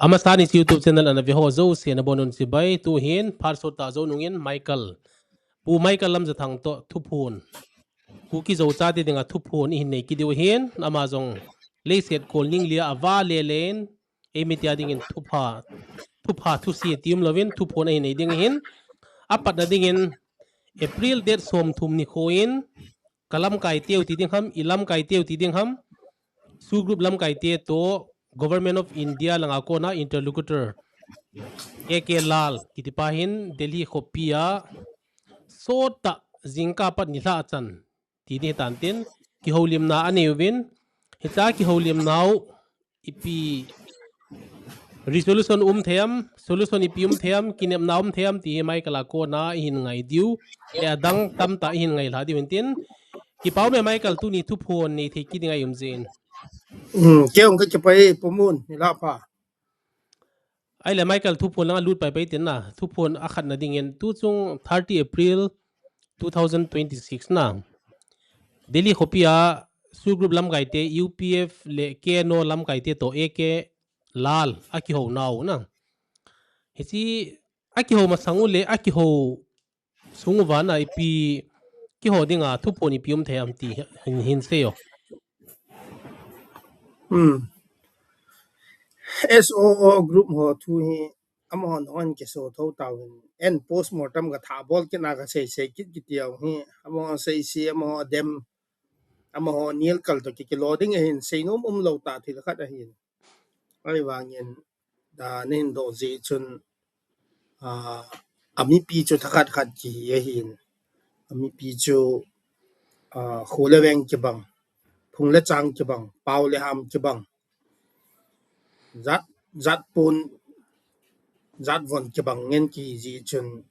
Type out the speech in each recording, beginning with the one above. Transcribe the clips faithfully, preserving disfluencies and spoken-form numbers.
Amasan hiche YouTube channel ana ve ho jouse nabonun chibai, tuhin phat sot tah jou nungin Michael, Pu Michael Lamjathang toh thuphon, Kuki Zo chate dinga thuphon ihin nei kit diu ahin, ama jong leiset kol ning lia ava lele in, eimi tia dingin thupha, thupha thusi ti umlouvin thuphon ahin nei ding ahin, apatna dingin April date somthum nikho in, ka lamkai teu ti ding ham, i lamkai teu ti ding ham, SoO group lamkai te toh Government of India langa kona interlocutor A K Lal kitipa hin Delhi khopia sot tah jingkah pat nilhah chan ti ding hitan tin, kihoulimna anei uvin, hiche kihoulimnau ipi resolution um thei am, solution ipi um thei am, kinepna um thei am ti hi Michael a kona ihin ngai diu, le adang tamtah ihin ngailha diu hintin, kipa ume Michael, tuni thuphon nei thei kit ding ahi um jeh in. Hmm, kei jong kakipah e, Pu Mun, nilhah pha. Ahile Michael, thuphon langa lut paipai tin na, thuphon akhatna dingin, tuchung thirty April two thousand twenty-six na, Delhi khopia SoO group lamkai te, U P F le K N O lamkai te toh A K Lal akihounau na, hiche akihou masang u le akihou sung uva na ipi kihou dinga thuphon ipi um thei am ti hin, hin seiyo. Hmm. SoO group ho thu hi amaho nong an kiso tho tauvin, en postmortem kathah bol kit na kasei sei kit kiti jong hi, amaho sei sei, amaho dem, amaho nilkal toh ki, kilo ding ahin, seinom umlou tah thil khat ahin. Ahivangin, ah, nahin doh jeh chun, ah, amipi chu thakhat khat kihi ahin. Amipi chu, ah, kho le veng kibang, phung le chang kibang, pao le ham kibang, jat, jat pon, jat von kibang ngen kihi jeh chun,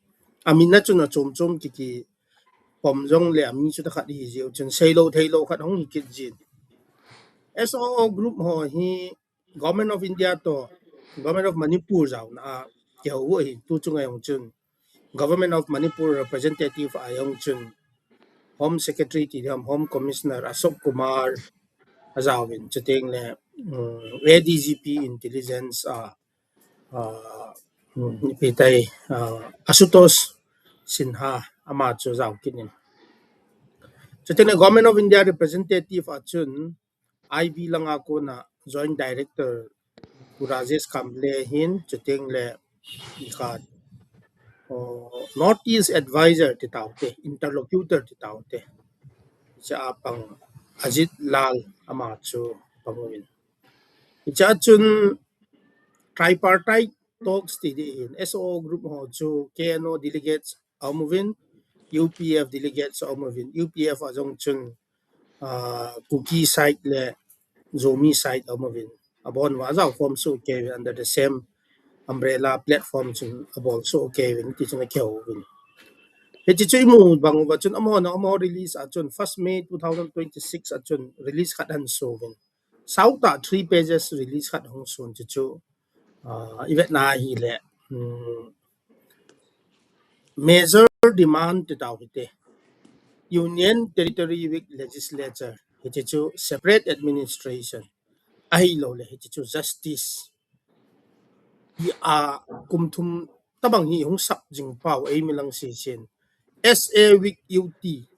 amin a chun achom chom ki, kipom jongle ami chu thakhat ihi jeh u chun seilou theilou khat hung hi kit jin. SoO group ho hi Government of India toh Government of Manipur jaona a kihou u ahi, tuchung a jong chun Government of Manipur representative a jong chun Home Secretary ti ding ham, Home Commissioner Ashok Kumar ajaovin, chutengle, um, A D G P Intelligence a, ah, um, ipi tai, ah, Ashutosh Sinha ama chu jao kit in. Chutengle Government of India representative a chun I B langa kona Joint Director Pu Rajesh Kamble hin, chutengle ikhat, oh, North East Advisor ti taute, interlocutor ti taute, hichea pang Ajit Lal ama chu pang uvin. Hichea chun tripartite talks ti ding hin, SoO group ho chu K N O delegates aum uvin, U P F delegates aum uvin, U P F a jong chun, ah, Kuki side le Zomi side aum uvin, abon uva ajao khom soh kei uvin, under the same umbrella platform chun abol soh kei uvin, ti chun akihou uvin. Hiche chu imu bang uva chun amaho, amaho release a chun first May two thousand twenty-six a chun release khat ahin so uvin. Sautah three pages release khat hung son chu chu, ah, ivetna ahile, um, major demand ti tau hite. Union Territory with Legislature, hiche chu separate administration, ahilouleh hiche chu justice. Hi a kum thum tabang hi hung sap jing pau eimi lang sesen. S A with U T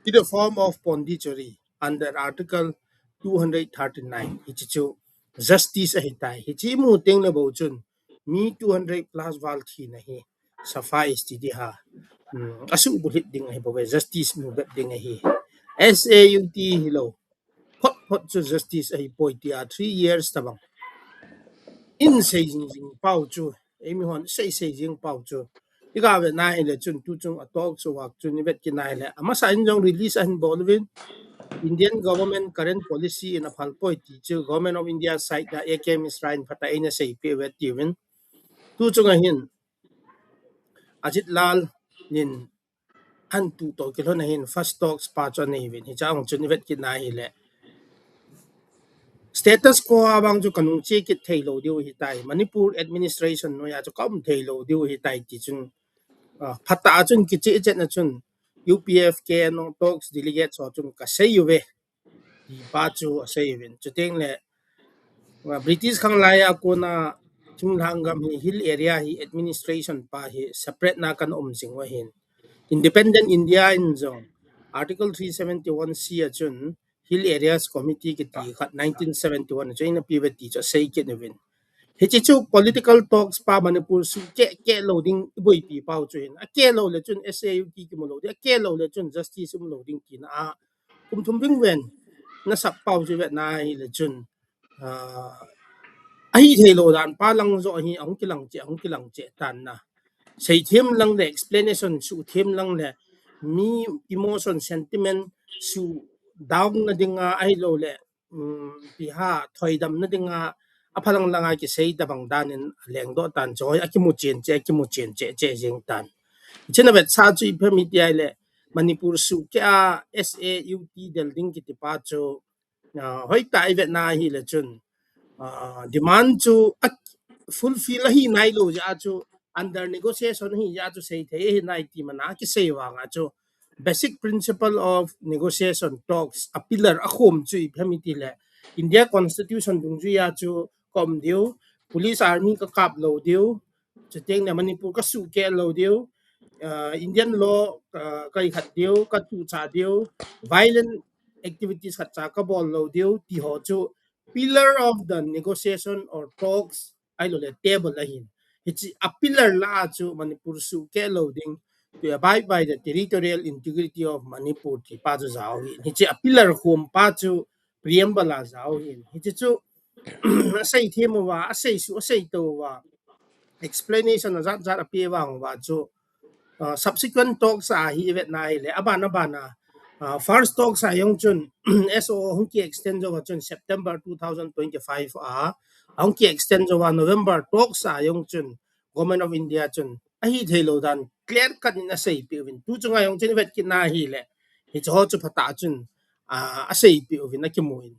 in the form of Pondicherry under Article two hundred thirty-nine. Hiche chu justice ahitai. Hiche imu tengle bou chun mi two hundred plus val thina hi suffice ti ding ham. Hmm, asuhbulhit ding ahi bouve, justice mu bep ding ahi. S A U T hilou, phot phot chu justice ahipoi tia three years tabang in sei jing jing pau chu, eimi hon sei sei jing pau chu, iga vetna ahile chun tuchung a talk chu vang chun ivet kit na ahile, amasa in jong release ahin bol uvin, Indian government current policy in aphal poi ti chu Government of India side a A K Mishra in phatah in aseipeh uve tiuvin. Tuchung a hin Ajit Lal in ahin tuh toh kilhon a hin first talks pa chu anei uvin, hichea chun ivet kit na ahile, status quo a vang chu kanung che kit theilou diu ahitai, Manipur administration noiya chu kaum theilou diu ahitai ti chun, ah, phatah a chun kicheh chet na chun U P F K N O talks delegates ho chun kasei uve ti pa chu asei uvin. Chutengle British khanglai a kona chunglhang gam hi hill area hi administration pa hi separate na kana um jing u ahin. Independent India in jong Article three seventy-one C a chun Hill Areas Committee kiti khat nineteen seventy-one a chun eina pe uve ti chu asei kit uvin. Hiche chu political talks pa Manipur sukeh keh lou ding iboipi pau chu hin. Akeh lou le chun S A U T kimu lou ding, akeh lou le chun justice um lou ding tina a kum thum ving ven nasap pau chu vetna hile chun, ah, ahi thei lou dan pa lang jo hi ahung kilang cheh, ahung kilang cheh tan na. Seithem lang le explanation suhthem lang le mi emotion, sentiment su down na dinga ahilou le, um, piha thoidam na dinga aphalang langa kisei tabang dan in lengdoh tan chu akimu chen cheh, akimu chen cheh cheh jing tan. Chuna vetsah chu ipi ham iti ahile Manipur sukeh a S A U T del ding kiti pa chu, ah, hoitah a ivetna hile chun, ah, demand chu a fulfill ahi nailou jeh a chu under negotiation ahi jeh a chu seithei ahi nai ti mana kisei vanga chu basic principle of negotiation talks a pillar akhom chu ipi ham iti le India Constitution dungjuia chu ka um diu, police army ka kap lou diu, chuteng le Manipur ka sukeh lou diu, ah, Indian law, ah, ka ikhat diu, ka tuchah diu, violent activities khatcha ka bol lou diu, ti ho chu pillar of the negotiation or talks ahilou le table ahin. Hiche a pillar lah a chu Manipur sukeh lou ding, to abide by the territorial integrity of Manipur ti pa chu jao ahin. Hiche a pillar khom pa chu preamble a jao ahin. Hiche chu asei them uva, asei su, asei tou uva, explanation ajat jat ape vang uva chu, ah, subsequent talks a hi ivetna hile, aban aban a, ah, first talks a jong chun S O O hung ki extend jou a chun September two thousand twenty-five a, ahung ki extend jou a November talks a jong chun Government of India chun ahi thei lou dan clear cut in asei peh uvin. Tu chunga jong chun ivet kit na hile, hiche ho chu phatah a chun, ah, asei peh uvin akimu in.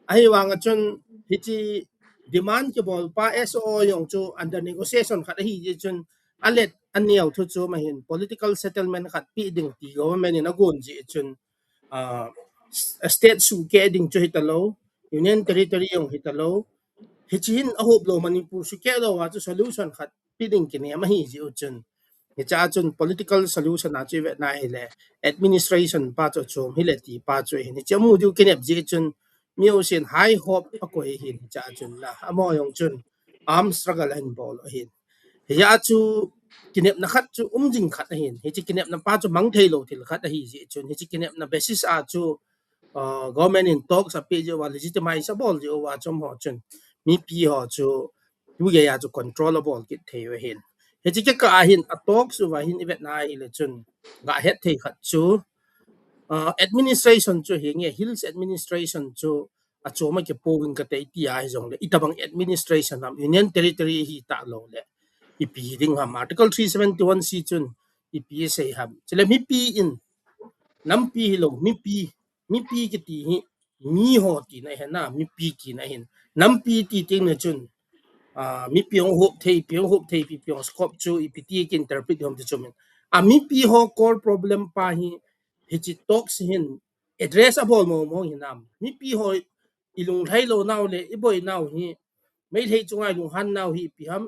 Ahivang a chun hiche demand kibol pa S O O jong chu under negotiation khat ahi jeh chun alet aneo thu chu ma hin political settlement khat pe ding ti government in agon jeh chun, ah, s-, state sukeh ding chu hitalou, Union Territory jong hitalou. Hiche hin ahop lou Manipur sukeh lou a chu solution khat pe ding kinem ahi jeh u chun. Hiche a chun political solution a chu ivetna hile administration pa chu achom hile ti pa chu ahin. Hiche amu diu kinep jeh chun mi jousen high hope akoi ahin hiche a chun na. Amaho jong chun armed struggle ahin bol ahin. Hijeh a chu kinepna khat chu um jing khat ahin. Hiche kinepna pa chu mang thei lou thil khat ahi jeh chun. Hiche kinepna basis a chu, uh, government in talks ape jeh uva legitimize abol jeh uva chu amaho chun mipi ho chu tugei a chu control abol kit thei u ahin. Hiche kikah a hin a talks uva hin ivetna hile chun ga het thei khat chu, uh, administration chu hinge, hills administration chu achom a kipouvin kati ti ahi jongle, itobang administration ham, Union Territory hita lou le ipi ding ham, Article three seventy-one C chun ipi asei ham. Chule mipi in, nampi hilou, mipi, mipi kiti hi miho tina ahin na, mipi tina ahin. Nampi ti teng le chun, ah, mipi hung hop thei, ipi hung hop thei, ipi, ipi hung scope chu ipi ti ki interpret hom ti chu min. A mipi ho core problem pa hi, hiche talks hin address abol mo mo hinam. Mipi ho ilunglhai lou nau le iboi nau hi, Meitei chunga ilunghan nau hi ipi ham,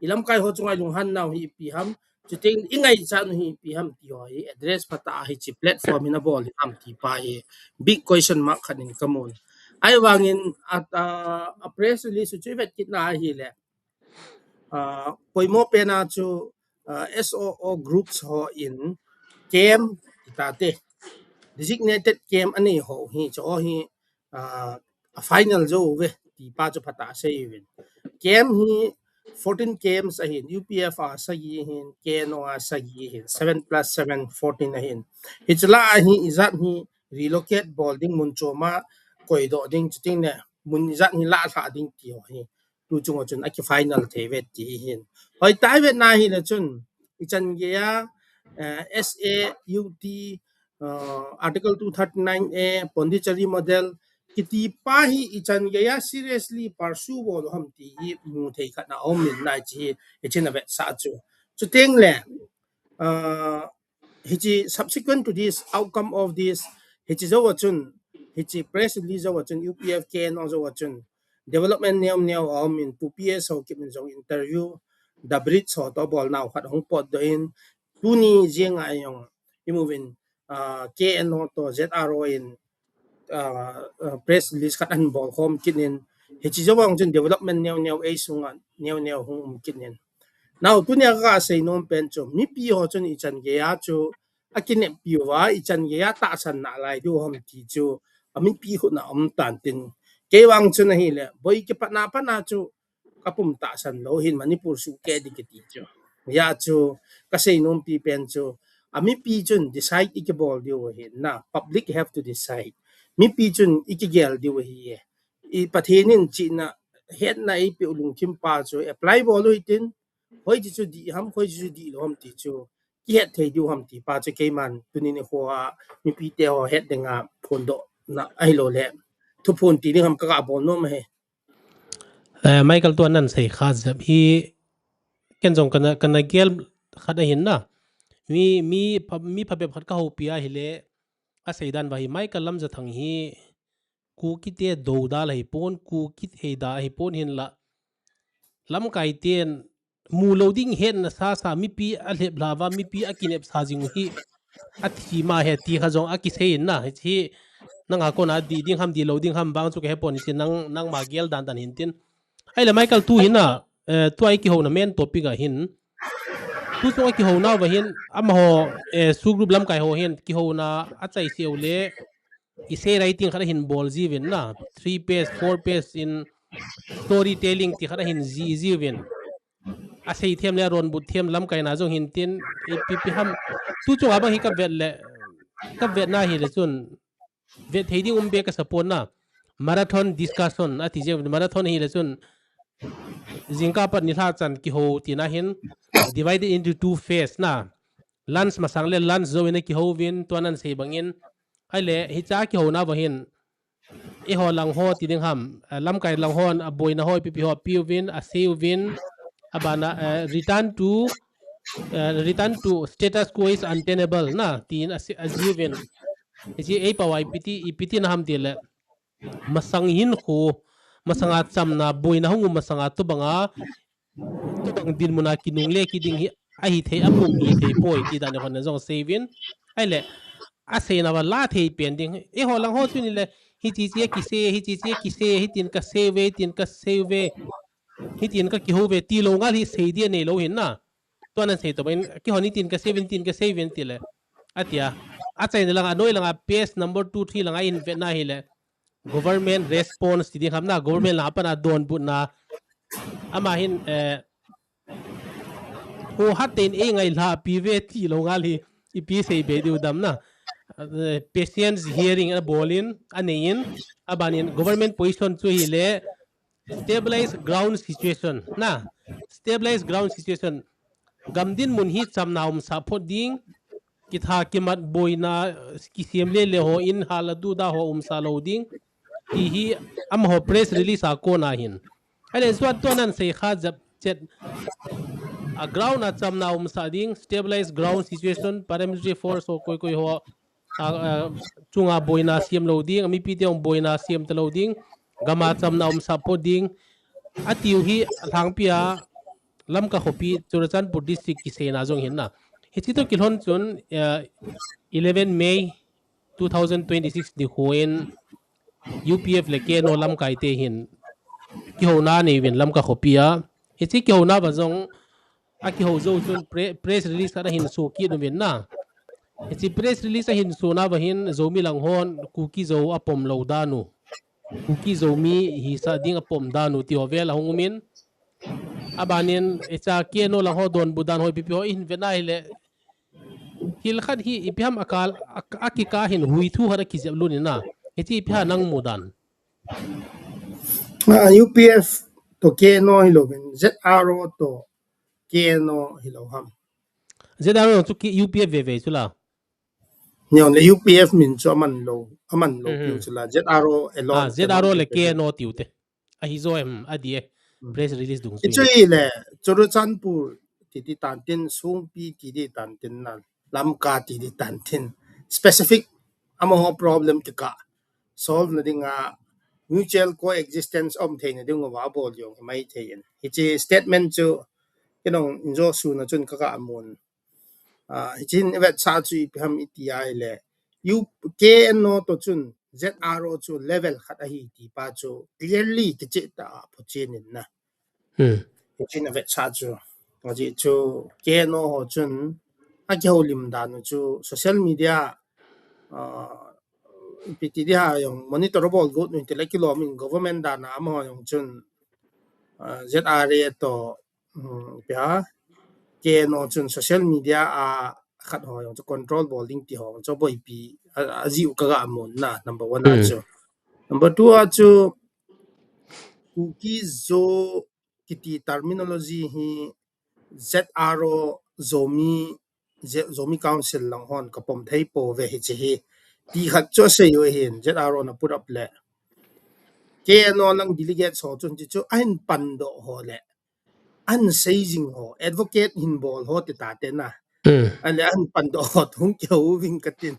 ilamkai ho chunga ilunghan nau hi ipi ham, chuteng ingaichat u hi ipi ham ti ho hi address phatah a hiche platform in abol hinam ti pa hi big question mark khat in kamun. Ahivangin a, a, a press release chu ivet kit na hile, ah, poimo pen a chu, ah, S O O groups ho in camp tate, designated camp anei ho hi chu hi, ah, a final jou uve ti pa chu phatah a asei uvin. Camp hi fourteen camps ahin, U P F a sagi ahin, K N O a sagi ahin, seven plus seven, fourteen ahin. Hiche lah a hi ijat hi relocate bol ding, mun chom a koidoh ding, chuteng le mun ijat hi lah lhah ding ti ho hi tu chung a chun aki final thei uve ti ahin. Hoitah a ivet na hile chun ichan gei a, eh, S A U T, uh, Article two thirty-nine A, Pondicherry model kiti pa hi ichan gei a seriously pursue bol u ham ti hi mu thei khat na um in na hiche hi, hiche na vetsah chu. Chuteng le, uh, hiche subsequent to this, outcome of this, hiche jou a chun, hiche press release jou a chun, U P F K N O jou a chun, development neo neo a um in, Pu P S Haokip in jong interview, The Bridge ho toh bolnau khat hung potdoh in, tuni jeng a jong, imu uvin, ah, K N O toh Z R O in, ah, ah, press release khat ahin bolkhom kit in, hiche jou vang chun development neo neo eisunga neo neo hung um kit in. Now, tunia kasei nom pen chu, mipi ho chun ichan gei a chu akineppi uva, ichan gei a tahsan nalai diu ham ti chu, a mipi khut na um tan tin. Kei vang chun ahile, boi kipatna patna chu, kapum tahsan lou hin Manipur sukeh ding kiti chu. Hijeh chun, kasei nompi pen chu, a mipi chun decide ikibol diu ahi na, public have to decide. Mipi chun ikigel diu ahi e. I Pathen in chihna, hetna eipeh u lungthim pa chu apply bol u hitin, hoiti chu dih ham, hoiti chu dihlou ham ti chu kihet thei diu ham ti pa chu keiman tuni nikho a mipite ho het dinga phondohna ahilou le thuphon ti ding ham kaga bol nom ahi. Eh, Michael, tua nasei kha jep hi ken jong kana, kana gel khat ahin na. Mi, mi pha, mi phabep khat kahoupi ahile, asei dan uva hi Michael Lamjathang hi Kukite doudal ahipon, Kuki theida ahipon hinla, lamkai ten mulou ding hetna sasa mipi alhep lhah uva, mipi akinepsa jing u hi athi ma ahi ti kha jong akisei in na. Hiche nanga kona dih ding ham, dihlou ding ham vang chu kahepon, hiche nang, nangma gel dan dan hintin. Ahile Michael, tu hin na, eh, tua ikihouna main topic a hin, tu chung a kihouna uva hin, amaho, eh, SoO group lamkai ho hin kihouna achaise u le, essay writing khat ahin bol jiuvin na, three page, four page in storytelling ti khat ahin jih jiuvin. Asei them le aronbut them lamkaina jong hintin, ipi pi ham, tu chunga bang hi kavet le, kavetna hile chun, vet thei ding um be ka support na. Marathon discussion ati jeh, marathon hile chun, jingkah pat nilhah chan kihou tina hin, divided into two phase na. Lunch masang le lunch jouvin akihou uvin, tua nasei bangin. Ahile, hiche a kihouna uva hin, eiho lang ho ti ding ham, eh, lamkai lang hon aboina ho ipi pi ho apeuvin, aseiuvin, abana, eh, return to, eh, return to status quo is untenable na, tin ase-, ajiuvin. Hiche eipao a ipi ti, ipi tina ham tile, masang hinkho, masanga chamna, boina hung um masanga tobanga, tobang dinmuna kinungle kit ding hi ahithei, apum hithei poi ti dan in hon jong aseiuvin. Ahile, aseina uva la thei pen ding, eiho lang ho chun ile, hiche che kisei, hiche che kisei, hitin kasei uve, hitin kasei uve, hitin kakihou uve tilou ngal hi sei dia neilou hin na. Tua nasei tobang in, keihon hitin kasei uvin, hitin kasei uvin tile, atia, achaina langa, anoi langa, page number two, three langa ihin vetna hile, government response ti ding ham na, government langa pat a donbutna. Ama hin, eh, hohat tein eingailhahpi uve tilou ngal hi ipi sei be diu dam na. Eh, patience hearing abol in, anei in, abanin government position chu hile stabilize ground situation na, stabilize ground situation. Gam dinmun hi chamna umsah phot ding, kitha kimat boina, kisem lele ho in hal a duda ho umsah lou ding, ti hi amaho press release a kona hin. Ahile, tua nasei kha jep chet, a ground a chamna umsah ding, stabilize ground situation, paramilitary force ho koi koi ho, a, a, chunga boina sem lou ding, a mipite hung boina sem talou ding, gam a chamna umsah phot ding, atiu hi alhangpi a Lamka khopi, Churachandpur district kiseina jong hin na. Hiche toh kilhon chun, eh, eleven May two thousand twenty-six nikho in U P F le K N O lamkai te hin kihouna anei uvin Lamka khopi a. Hiche kihouna uva jong, akihou jou chun pre-, press release khat ahin so kit uvin na. Hiche press release ahin sona uva hin Zomi lang hon Kuki Zo apom lou dan u, Kuki Zomi hisah ding apom dan u ti ho vel ahung umin. Abanin hiche K N O lang ho donbut dan ho ipi pi ho ihin vetna hile, thil khat hi ipi ham akal, a, akikah hin hui thu khat akijep lut in na. Hiche ipi ham nang mu dan? Ah, U P F toh K N O hilouvin, Z R O toh K N O hilou ham? Z R O chu ki-, U P F veve chu la. Neo le U P F min chu aman lou, aman lou Mhm. piu chu la. Z R O alone Ah, te Z R O hon le ti pe. K N O tiu te. Ahi jo em, adi e. Mm. Press release dung Hichu chu. Hile, Churachandpur ti ti tan tin, Songpi ti ti tan tin na, Lamka ti ti tan tin. Specific, amaho problem kikah solve na dinga, mutual coexistence um theina ding uva abol jong hi mai thei in. Hiche statement chu kei nong injo suna chun ka ka mun. Ah, hichin i vetsah chu ipi ham i ti a ahile, U K N O to chun Z R O chu level khat ahi ti pa chu clearly kicheh tah a phuchen in na. Hmm. Hichin a vetsah chu. Ajeh chu K N O ho chun akihoulim dan u chu social media, ah, ipi ti di ham jong monitor abol got u hite le kilom in government dan a amaho jong chun, ah, Z R A to, um, ipi ham, K N O chun social media a khat ho jong chu control bol ding ti ho chu boipi a, ajeh u ka ga mun na, number one a Hmm. chu. Number two a chu Kuki Zo kiti terminology hi Z R O Zomi, Z-, Zomi Council lang hon ka pom thei pouve hiche hi. Ti khat chu asei u ahin, Z R O na put up le. K N O lang delegate ho chun hiche chu ahin pandoh ho le. Ahin sei jing ho, advocate hin bol ho ti tate na. Hmm. Ale ahin pandoh ho hung kihou ving katin.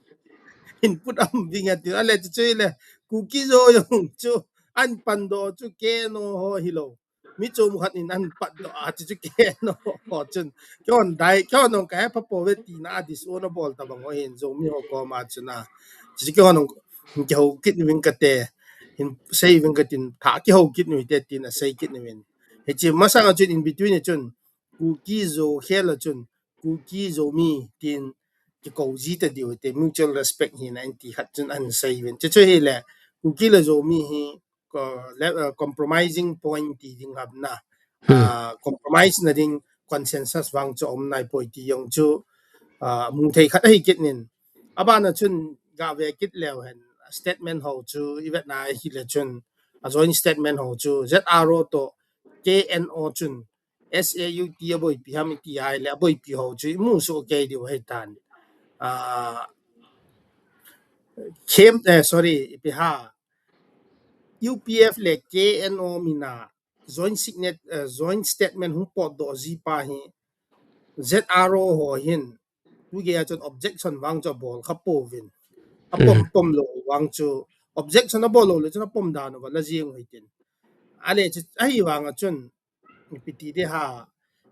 Hin put up ving atin. Ale chu chu le, Kuki Zo jong chu ahin pandoh chu K N O ho hilou. Mi chom khat in ahin pandoh a, chu chu K N O ho chun. Kei hon dai, kei hon ka hepha pouve tina a disown abol tabang ho hin Zomi ho koma chun a. Chu chu kei hon kihou kit uvin kate. Hin sei uvin katin, tha kihou kit uvin te tin asei kit uvin. Hiche masang a chun in between a chun Kuki Zo khel a chun Kuki Zomi tin kikou ji ta diu te, mutual respect hina in ti khat chun ahin sei uvin. Chu chu hile Kuki le Zomi hi ko-, le, uh, compromising point ti ding ham na. Hmm. Ah, compromise na ding consensus vang chu um nai poi ti jong chu, ah, mu thei khat ahi kit in. Abana chun ga ve kit leu hen statement ho chu i vet na ahile chun a joint statement ho chu Z R O to K N O chun S A U T aboipi ham i ti ahile aboipi ho chu i mu soh kei diu ahi tan. Ah, Khem, eh, sorry, ipi ham, U P F le K N O mina joint signet-, eh, joint statement hung potdoh ji pa hi Z R O ho hin, tu gei a chun objection vang chu abol kha pouvin. Apom, hmm, pom lou vang chu, objection abol lou le chun apom dan uva la jing u hitin. Ale chu, ahi vang a chun, ipi ti di ham,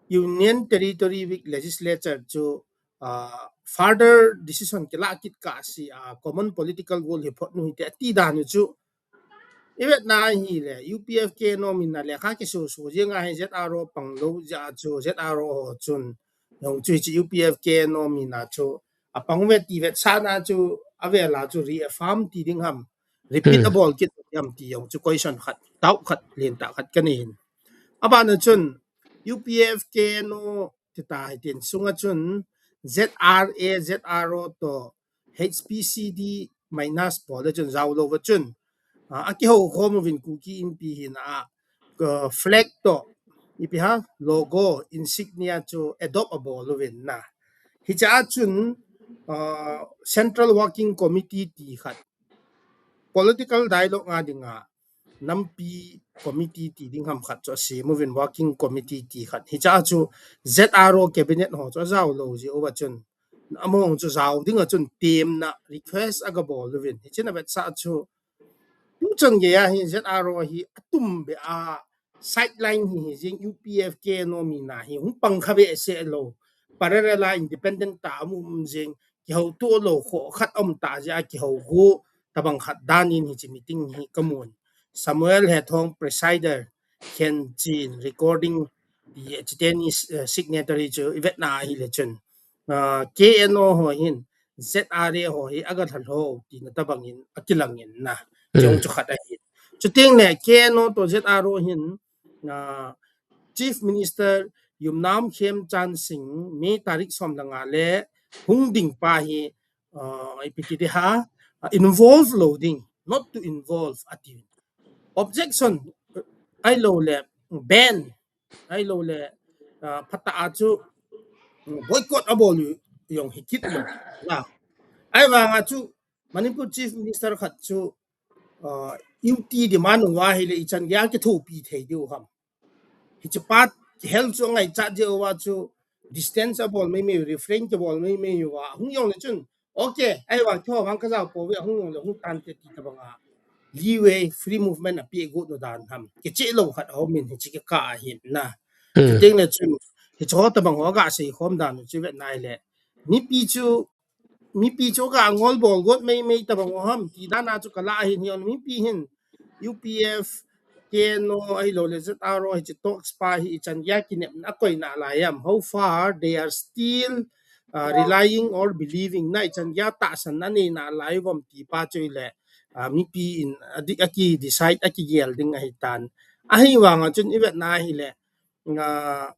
Union Territory with Legislature chu, ah, further decision kila kit kah seh a, common political goal hi phot nu hite ati dan u chu, i vet na ahile, U P F K N O mina lekha kiso so jing ahi Z R O pang lou jeh a chu Z R O ho chun. Jong chu hiche U P F K N O mina chu apang uve ti vetsahna chu avel a chu reaffirm ti ding ham, repeat, hmm, abol kit ham ti jong chu question khat, doubt khat, lentah khat ka nei in. Abana chun U P F K N O ti ta hitin sunga chun Z R A, Z R O to H P C D minus bol le chun jao lou va chun, ah, akihou khom uvin Kuki Inpi hina a, ah, flag to ipi ham, logo, insignia chu adopt abol uvin na. Hiche a chun, ah, Central Working Committee ti khat, political dialogue a dinga nampi committee ti ding ham khat chu asem uvin, working committee ti khat. Hiche a chu Z R O cabinet ho chu ajao lou jeh uva chun, amaho chu jao dinga chun temna request aga bol uvin. Hiche a vetsah chu tuchan gei a hi Z R O hi atum be a sideline hi, hi jing, U P F K N O mina hi hung pang kha behseh lou. Parallel a independent tah a um jing, kihou to lou kho khat um ta jeh a kihou got tabang khat dan in hiche meeting hi ka mun. Samuel Hethong presider, Khenchin recording, ti, chuteni, eh, signatory chu i vet na ahile chun, ah, K N O ho hin Z R A ho hi aga lha lou tina tabang in akilang in na. Chong, hmm, chu khat ahi. Chuteng le K N O to Z R O hin, ah, Chief Minister Yumnam Khemchand Singh May tarik som le nga le hung ding pa hi, ah, ipi ti di ham, ah, involve lou ding, not to involve ati. Objection, eh, ahilou le ban, ahilou le, ah, phatah a chu, mm, boycott abol u jong hi kit lou na. Ahivang a chu Manipur Chief Minister khat chu, ah, U T demand uva ahile ichan gei a kithopi thei diu ham. Hiche pa hel chu angaichat jeh uva chu distance abol mei mei, refrain kibol mei mei uva hung jong le chun, okay, ahivang keiho vang ka jao pouve, hung jong le hung tante ti tabang a leeway, free movement ape got u dan ham. Kicheh lou khat aum in hiche kikah ahin na. Hmm. Chuteng le chun, hiche ho tabang ho gasei khom dan u chu vet nai le. Mipi chu, mipi chu ka ngol bol got mei mei tabang ho ham. Ti dan a chu kala ahin hi on mipi hin. U P F, K N O, ahilou le Z R O, hiche talks pa hi ichan gei a kinepna akoi nalai ham. How far they are still, uh, relying or believing na ichan gei a tahsan anei nalai uvam ti pa chu ile, uh, mipi in adi-, aki decide, aki gel ding ahi tan. Ahivang a chun i vet na hile, uh,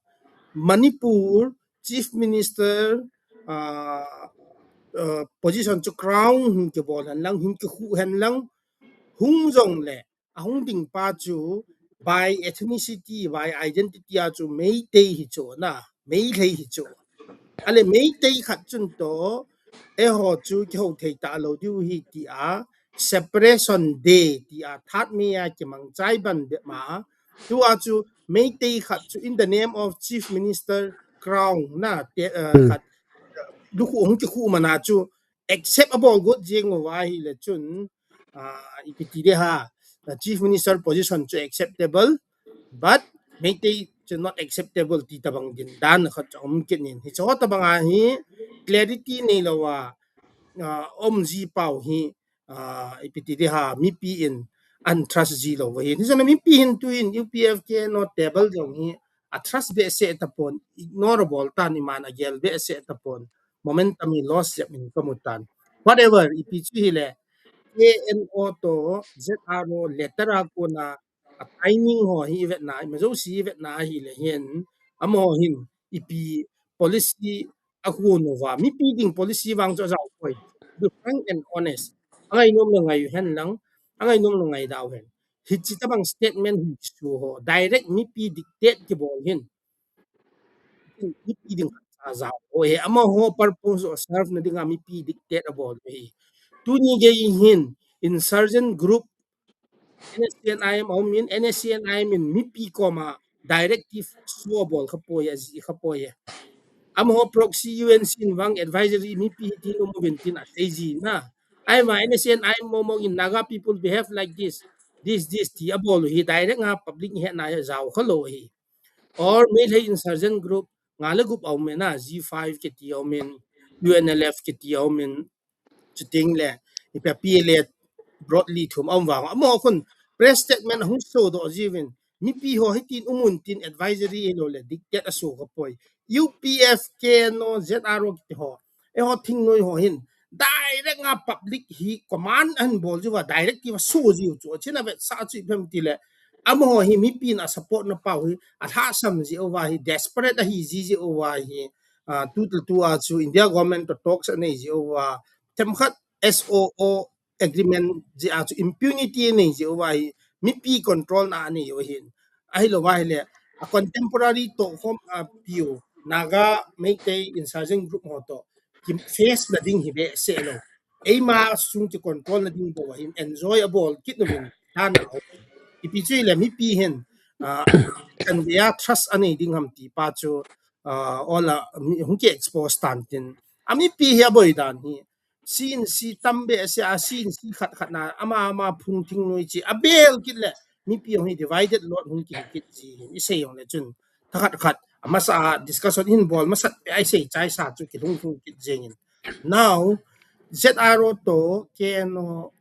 Manipur Chief Minister, uh, uh, position chu crown hin kibol hen lang, hin kikhu hen lang, hung jong le, ahung ding pa chu by ethnicity, by identity a chu Meitei hi chu na, Meitei hi chu. Ale Meitei khat chun to, eiho chu kihou thei talou diu hi ti a, separation day ti a, third May a kimang chai ban be ma, tua chu Meitei khat chu in the name of Chief Minister crown na, te, uh, hmm, khat, lukhu hung kikhu mana chu, accept abol got jeng uva ahile chun, ah, ipi ti de ha, the Chief Minister position chu acceptable, but Meitei chu not acceptable ti tabang din dan khat chu um kit in. Hiche ho tabang a hi clarity neilou a, ah, um ji pau hi, ah, ipi ti de ha, mipi in an trust ji lou uva hi. Hiche na mipi hin tu in U P F K N O table jong hi a trust behseh tapon, ignore abol tan iman agel behseh tapon. Momentum hi loss jep in kamu tan. Whatever, ipi chu hile, K N O to Z R O letter a kona a timing ho hi i vet na, ima jouse i vet na hile hin, amaho hin, ipi policy akon uva, mipi ding policy vang chu ajao poi. Be frank and honest. Angai nom le ngai u hen lang, angai nom le ngai da u hen. Hiche tabang statement hin chu ho, direct mipi dictate kibol hin. Mipi ding khat cha jao ho hi, amaho purpose ho serve na dinga mipi dictate abol hi. Tuni gei hin insurgent group N S C N I M aum in, N S C N I M in mipi koma directive show abol kha poi, ajih kha poi. Amaho proxy U N C in vang advisory mipi hitin um uvin tin asei ji na. Ahivang N S C N I M momo in Naga people behave like this, this, this ti abol hi direct nga public hetna a jao kha lou hi. Or Meitei insurgent group nga le gup aum in na, G five kiti aum in, U N L F kiti aum in, chuteng le, ipi P L A broadly thum aum vang. Amaho khun press statement ahung sodoh jiuvin, mipi ho hitin um un tin advisory ahilou le dictate aso kha poi. U P F, K N O, Z R O kiti ho, eiho thingnoi ho hin direct nga public hi command ahin bol jiuva, directive aso jiu chu. Achena vetsah chu ipi ham tile, amaho hi mipi in asupport na pau hi alhahsam jeh uva hi, desperate ahi ji jeh uva hi, ah, tu, tu, tu a chu India government to talks anei jeh uva, themkhat S O O agreement jeh a chu impunity anei jeh uva hi, mipi control na anei u ahin. Ahilou va hile, a contemporary tohkhom a piu, Naga, Meitei, insurgent group ho to ki face na ding hi behseh lou. Eima sung ki control na ding bou ahin, enjoy abol kit uvin, dan a um. Ipi chu hile mipi hin, ah, chan gei a trust anei ding ham ti pa chu, ah, ola, mi, hung ki expose tan tin. A mipi hi aboi dan hi, C N C tam behseh a, C N C khat khat na, ama, ama phung thingnoi chi, abel kit le, mipi hung hi divided lot hung kihi kit ji hin, isei jong le chun, thakhat khat, amasa a discussion hin bol masat pe a isei chaisa chu kilhung lhung kit jeng in. Now, Z R O to K N O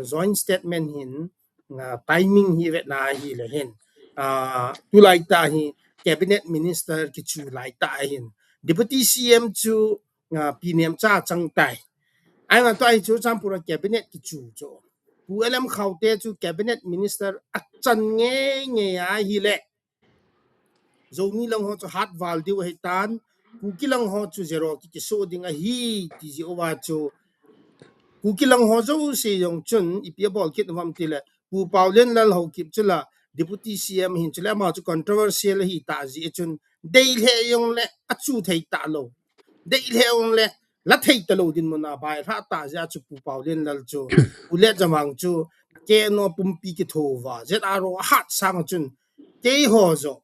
joint statement hin, ah, timing hi vet na hile hin, ah, tulai tah hi cabinet minister kichu lai tah hin, Deputy C M chu, ah, Pi Nemcha chang tai. Ahivang tua hi chu Churachandpur a cabinet kichu chu, Pu L M Khaute chu cabinet minister achan ngei ngei ahile, Zomi lang ho chu hat val diu ahi tan, Kuki lang ho chu zero ki, kiso ding ahi ti jeh uva chu, Kuki lang ho jouse jong chun ipi abol kit uvam tile, Pu Paolienlal Haokip chu la Deputy C M ahin, chule ama chu controversial ahi tah jeh chun, dei lheh jong le achu thei talou, dei lheh jong le la thei talou dinmun a bailhah tah jeh a chu Pu Paolienlal chu, Pu Letjamang chu K N O pumpi kitho uva, Z R O ahat sang chun, keiho joh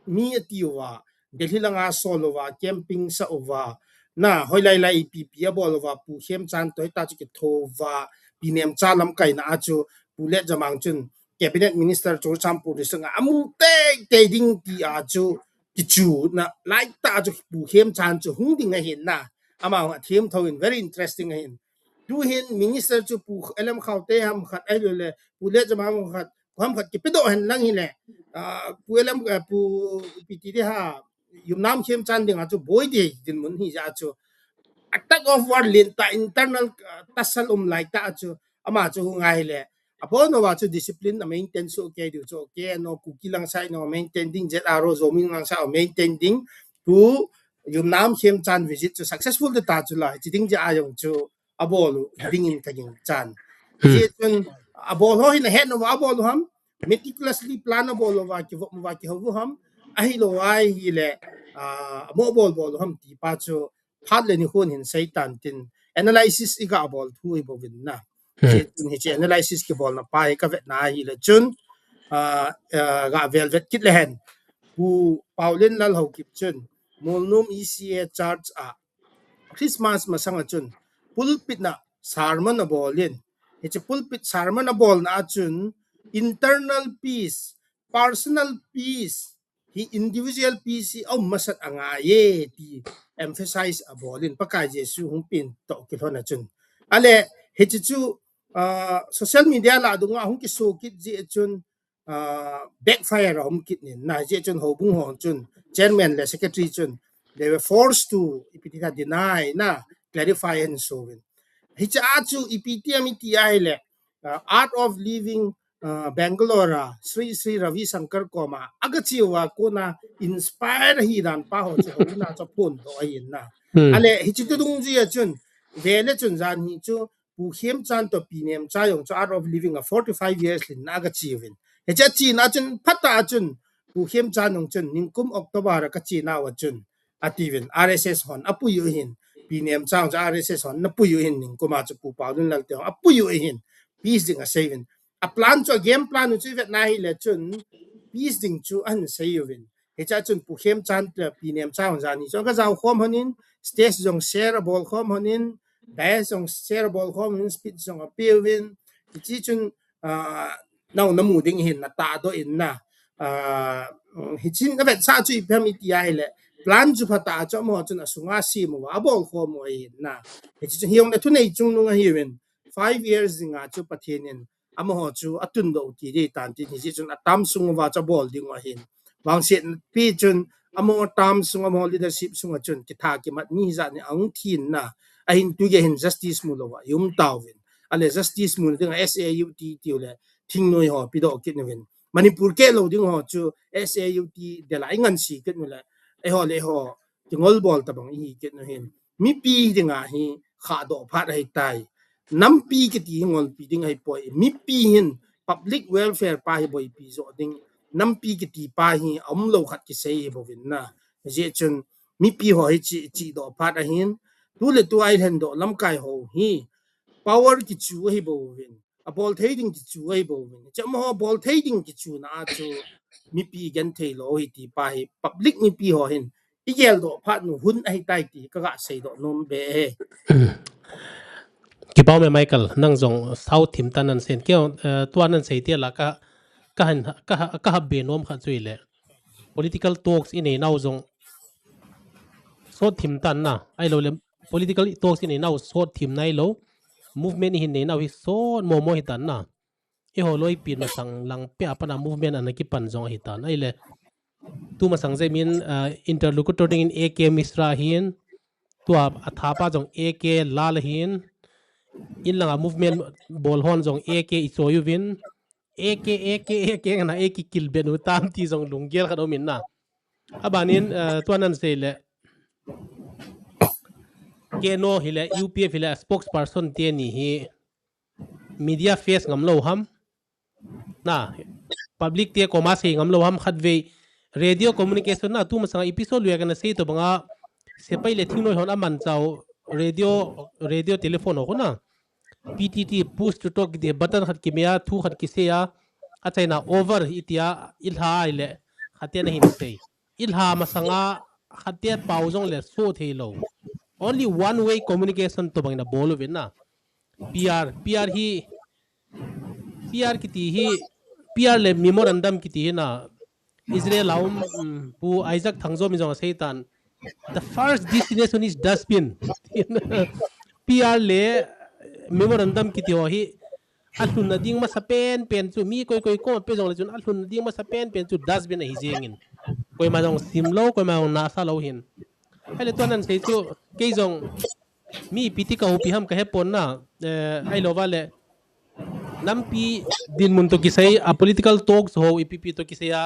mi ati uva, Delhi langa sol uva, camping sa uva, na, hoilai lai ipi ipi abol uva, Pu Khemchand to hita chu kitho uva, Pi Nemcha lamkaina a chu, Pu Letjamang chun cabinet minister Churachandpur district a amu teitei ding ti a chu kichu na lai ta chu Pu Khemchand chu hung ding ahin na. Ama hung athem tho in very interesting ahin. Tu hin minister chu Pu L M Khaute ham khat ahilou le Pu Letjamang ham khat, ham khat kipedoh hen lang hile. Ah, Pu L M, ah, Pu P T D ha Yumnam Khemchand ding a chu boi ding dinmun hi ja chu. A tug of war len ta internal, ah, tussle um lai ta chu ama chu hung ahile. Abon uva chu discipline a maintain soh kei diu chu, okay, no, Kuki lang side no maintain ding, Z R O Zomi lang side maintain ding, Pu Yumnam Khemchand visit chu successful ta chu la, chi ding ja a jong chu abol u ding in ka ging chan. Hmm. Chi chun abol ho hin ahet no abol u ham, meticulously plan abol uva, kivop uva, kihou u ham, ahilou ahile, ah, amo bol bol u ham ti pa chu phat le nikhon hin seitan tin analysis i ga bol thu hi bouvin na. Hmm. Hiche, hiche analysis kibolna pa hi ka vetna ahile chun, ah, ah, ga vel vet kit le hen. Pu Paolienlal Haokip chun, Molnom E C A Church a Christmas masang a chun pulpit na sermon abol in. Hiche pulpit sermon abolna a chun internal peace, personal peace, hi individual peace hi aum masat angai e ti emphasize abol in Pakai Jesu hung pen toh kilhon a chun. Ale, hiche chu, ah, social media lah a dung a hung kiso kit jeh chun, ah, backfire aum kit in na, jeh chun houbung ho chun, chairman le secretary chun, they were forced to, ipi ti ta, deny na, clarify and so on. Hiche a chu ipi ti a mi ti ahile, ah, Art of Living, ah, Bangalore a Sri Sri Ravi Shankar koma aga che uva kona inspire hi dan pa ho chu ho na chu phondoh ahin na. Hmm. Ale hiche tu dungjui a chun, vele chun jan hi chu Pu Khemchand toh Pi Nemcha jong chu Art of Living a forty-five years lhinna aga che uvin. Hiche a chena chun phat a chun Pu Khemchand jong chun nikum October a ka chena uva chun ati uvin, R S S hon apui u ahin, Pi Nemcha jong chu R S S hon ana pui u ahin, nikum a chu Pu Paolienlal te hon apui u ahin, peace ding asei uvin. A plan chu, a game plan u chu i vetna ahile chun peace ding chu ahin sei uvin. Hiche a chun Pu Khemchand le Pi Nemcha hon jan hi chu aga jao khom hon in, stage jong share abol khom hon in, dais jong share abol khom hon in, speech jong ape uvin. Hiche chun, ah, nao na mu ding hin na tahdoh in na. Ah, hichun a vetsah chu ipi ham i ti ahile, plan chu phatah a chu amaho chun asunga sem uva abol khom u ahin na. Hiche chun hijongle thunei chungnung ahiuvin, five years ding a chu Pathen in amaho chu atundoh u ti ding tan tin, hiche chun a term sung uva chu abol ding u ahin. Vangsetpi chun amaho term sung, amaho leadership sung a chun kitha kimat mi hijat ni ahung thi in na. Ahin tugei hin justice mu lou a i um tauvin. Ale justice mu ding a S A U T tiu le thingnoi ho pedoh kit uvin. Manipur keh lou ding ho chu S A U T del a i ngansi kit u le, eiho le eiho kingol bol tabang ihi kit u ahin. Mipi dinga hi khahdoh phat ahitai. Nampi kiti hi ngolpi ding ahipoi. Mipi hin public welfare pa hi boipi joh ding. Nampi kiti pa hi aumlou khat kisei hi bouvin na. Hijeh chun mipi ho hi chi, chihdoh phat ahin. Tu le tu a i lhendoh lamkai ho hi power kichu ahi bouvin. Abol thei ding kichu ahi bouvin. Hiche amaho bol thei ding kichuna a chu mipi genthei lou hi ti pa hi public mipi ho hin i geldoh phat nu hun ahitai ti ka ga seidoh nom be e. Kipa um e Michael, nang jong sao thim tan nan sei in, kei, eh, tua nan sei tia la ka, ka han, ka ha, ka ha be nom khat chu ahile. Political talks i nei nau jong sot thim tan na, ahilou le political talks i nei nau sot thim na ahilou, movement i hin nei nau hi sot momo hi tan na. Eiho loipi masang lang pia pana movement ana kipan jong ahi tan. Ahile, tu masang jeh min, ah, interlocutor ding in A K Mishra ahin, tua atha pa jong A K Lal ahin, in langa movement bol hon jong A K i choi uvin, A K, A K, A K ngana A K kilbet u tam ti jong lunggel khat um in na. Aban in, ah, tua nan sei le, K N O hile, U P F hile, spokesperson teni hi, media face ngam lou ham. Na, public te koma sei ngam lou ham khatvei. Radio communication na tu masanga episode lui a kana sei to banga sepai le thingnoi hon aman chau radio, radio telephone ho na. P T T push to talk kiti button khat kimea, thu khat kisei a. Achaina over itia i lha ahile. Khatia na hin sei. I lha masanga khatia pau jong le so thei lou. Only one way communication to bang na bol uvin na. P R, P R hi P R kiti hi, P R le memorandum kiti hi na, Israel a um, um, Pu Isaac Thangzom in jong asei tan. The first destination is dustbin. P R le memorandum kiti ho hi, alhunna ding masa pen pen chu, mi koi koi kom a pe jong le chun, alhunna ding masa pen pen chu dustbin ahi jeng in. Koima jong sim lou, koima jong nasa lou hin. Ahile tua nan sei chu, kei jong, mi ipi ti ka houpi ham ka he pon na, eh, ahilou va le, nampi dinmun toh kisai a political talks ho, ipi pi toh kisai a,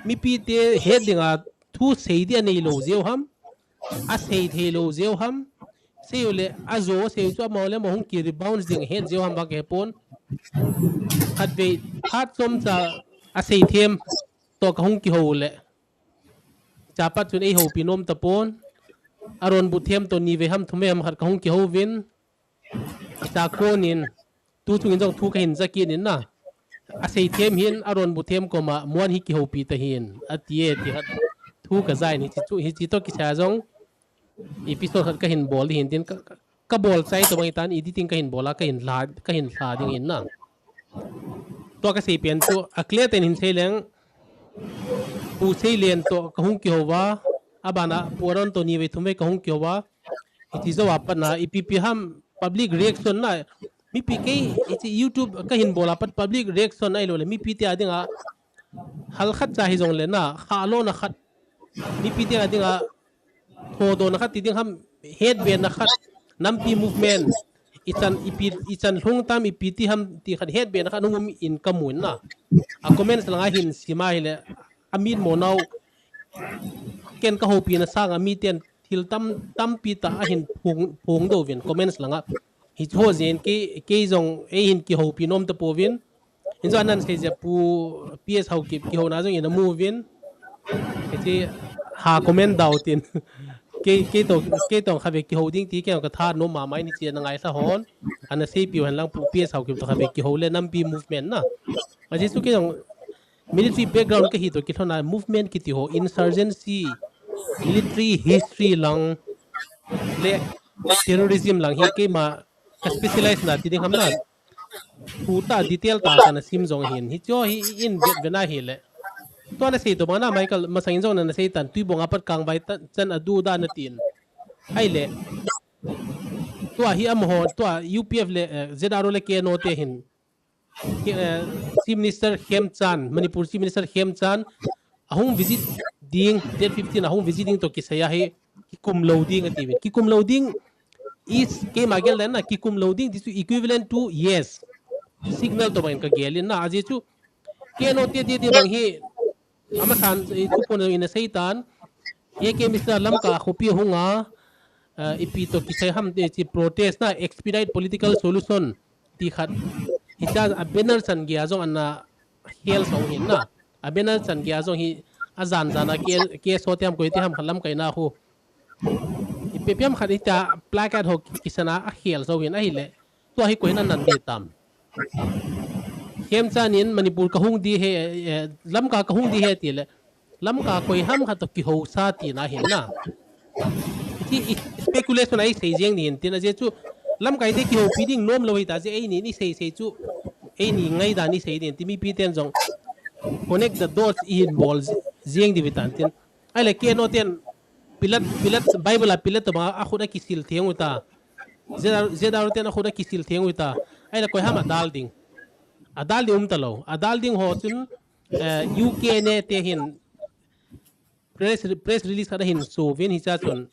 mipi te het dinga thu sei di anei lou jeh u ham, asei thei lou jeh u ham, sei u le, ajo sei chu amaho le amaho hung ki rebound ding het jeh u ham vang ka he pon. Khatvei phat chomcha asei them toh ka hung kihou le. Chapat chun ei houpi nom tapon. Aron bu them toh nivei ham thumvei ham khat ka hung kihou vin. Cha konin, tu chungin jong thu ka hin ja kit in na. Asei them hin, aron bu them koma, muan hi kihoupi ta hin, ati e, ti khat. Thu ka ja in, hichi chu, hichi toh kisai jong, episode khat ka hin bol di hin tin, ka, ka, ka bol chai toh bang itan, editing ka hin bol a, ka hin la, ka hin la ding in na. Tua ka sei pen chu, a clear ten hin sei leng, Pu Seilen toh ka hung kihou va, abana Pu Aron toh nivei thumvei ka hung kihou va, hichi jou a pat na, ipi pi ham public reaction na, mipi kei, hichi YouTube ka hin bol a pat public reaction ahilou le, mipi te a dinga, hal khat cha hi jong le na, kha lo na khat, mipi te a dinga, thodona khat ti ding ham, hetbena khat, nampi movement, ichan, ipi, ichan lhung tam ipi ti ham ti khat hetbena khat hung um in ka mu in na. A comments langa hin sim a hile, amit mo nau, ken ka houpi na sanga miten thil tam, tampi tah ahin phong, phong doh uvin comments langa. Hicho jeh in kei, kei jong ei hin kihoupi nom tapouvin. Hin jong anan sei jeh a Pu P S Haokip kihouna jong ina mu uvin. Kei ha comment dau tin. Kei, kei toh, kei toh khatvei kihou ding ti kei ka tha nom mama in hichi ana ngailha hon. Ana seipiu hen lang Pu P S Haokip toh khatvei kihou le nampi movement na. Ajeh chu kei jong military background ka hi toh kilhona movement kiti ho insurgency, military history lang le terrorism lang hi keima ka specialize na ti ding ham na. Thu tah detail tah kana sim jong hin. Hicho hi in vet vena hile. Tua na sei toh bang na Michael masang in jong na, na sei tan Tuibong a pat Kangvai ta, chan a du da na tin. Ahile. Tua hi amaho, tua U P F le, eh, Z R O le K N O te hin. Ke-, eh, Chief Minister Khemchand, Manipur Chief Minister Khemchand, ahung visit ding, date fifteen ahung visit ding toh kisai a hi, kikum lou ding ati uvin. Kikum lou ding is, keima gel dan na, kikum lou ding, this is equivalent to yes. Signal toh bang in ka gel in na, ajeh chu, K N O te, te, te bang hi, amasan, eh, thupon in a sei tan, A K Mishra Lamka khopi hung a, eh, ipi toh kisai ham te chi protest na, expedite political solution, ti khat. Hicha a banner chan gei a jong ana hel sou hin na. A banner chan gei a jong hi ajan jan a K-, K S O te ham koi te ham khat lamkai na khu. Ipi pi ham khat hicha placard ho kisana a hel sou hin ahile. Tua hi koi hin anan de tam. Khemchand in Manipur ka hung di he, eh, Lamka ka hung di he ti le. Lamka koi ham khat toh kihousa tina hin na. Hichi i speculation a i sei jeng ni hin tin ajeh chu lamkai te kihoupi ding nom lou hita jeh eini i sei sei chu eini ngaidan i sei din ti mipi ten jong connect the dots i hin bol jeng di vitan tin. Ahile K N O ten Pilat, Pilat, Bible a Pilat toh bang a khut a kisil theng u ta. Z R, Z R O ten a khut a kisil theng u ta. Ahile koi ham a dal ding. A dal ding um ta lou. A dal ding ho chun eh, U K N A te hin press, press release khat ahin so uvin hicha chun.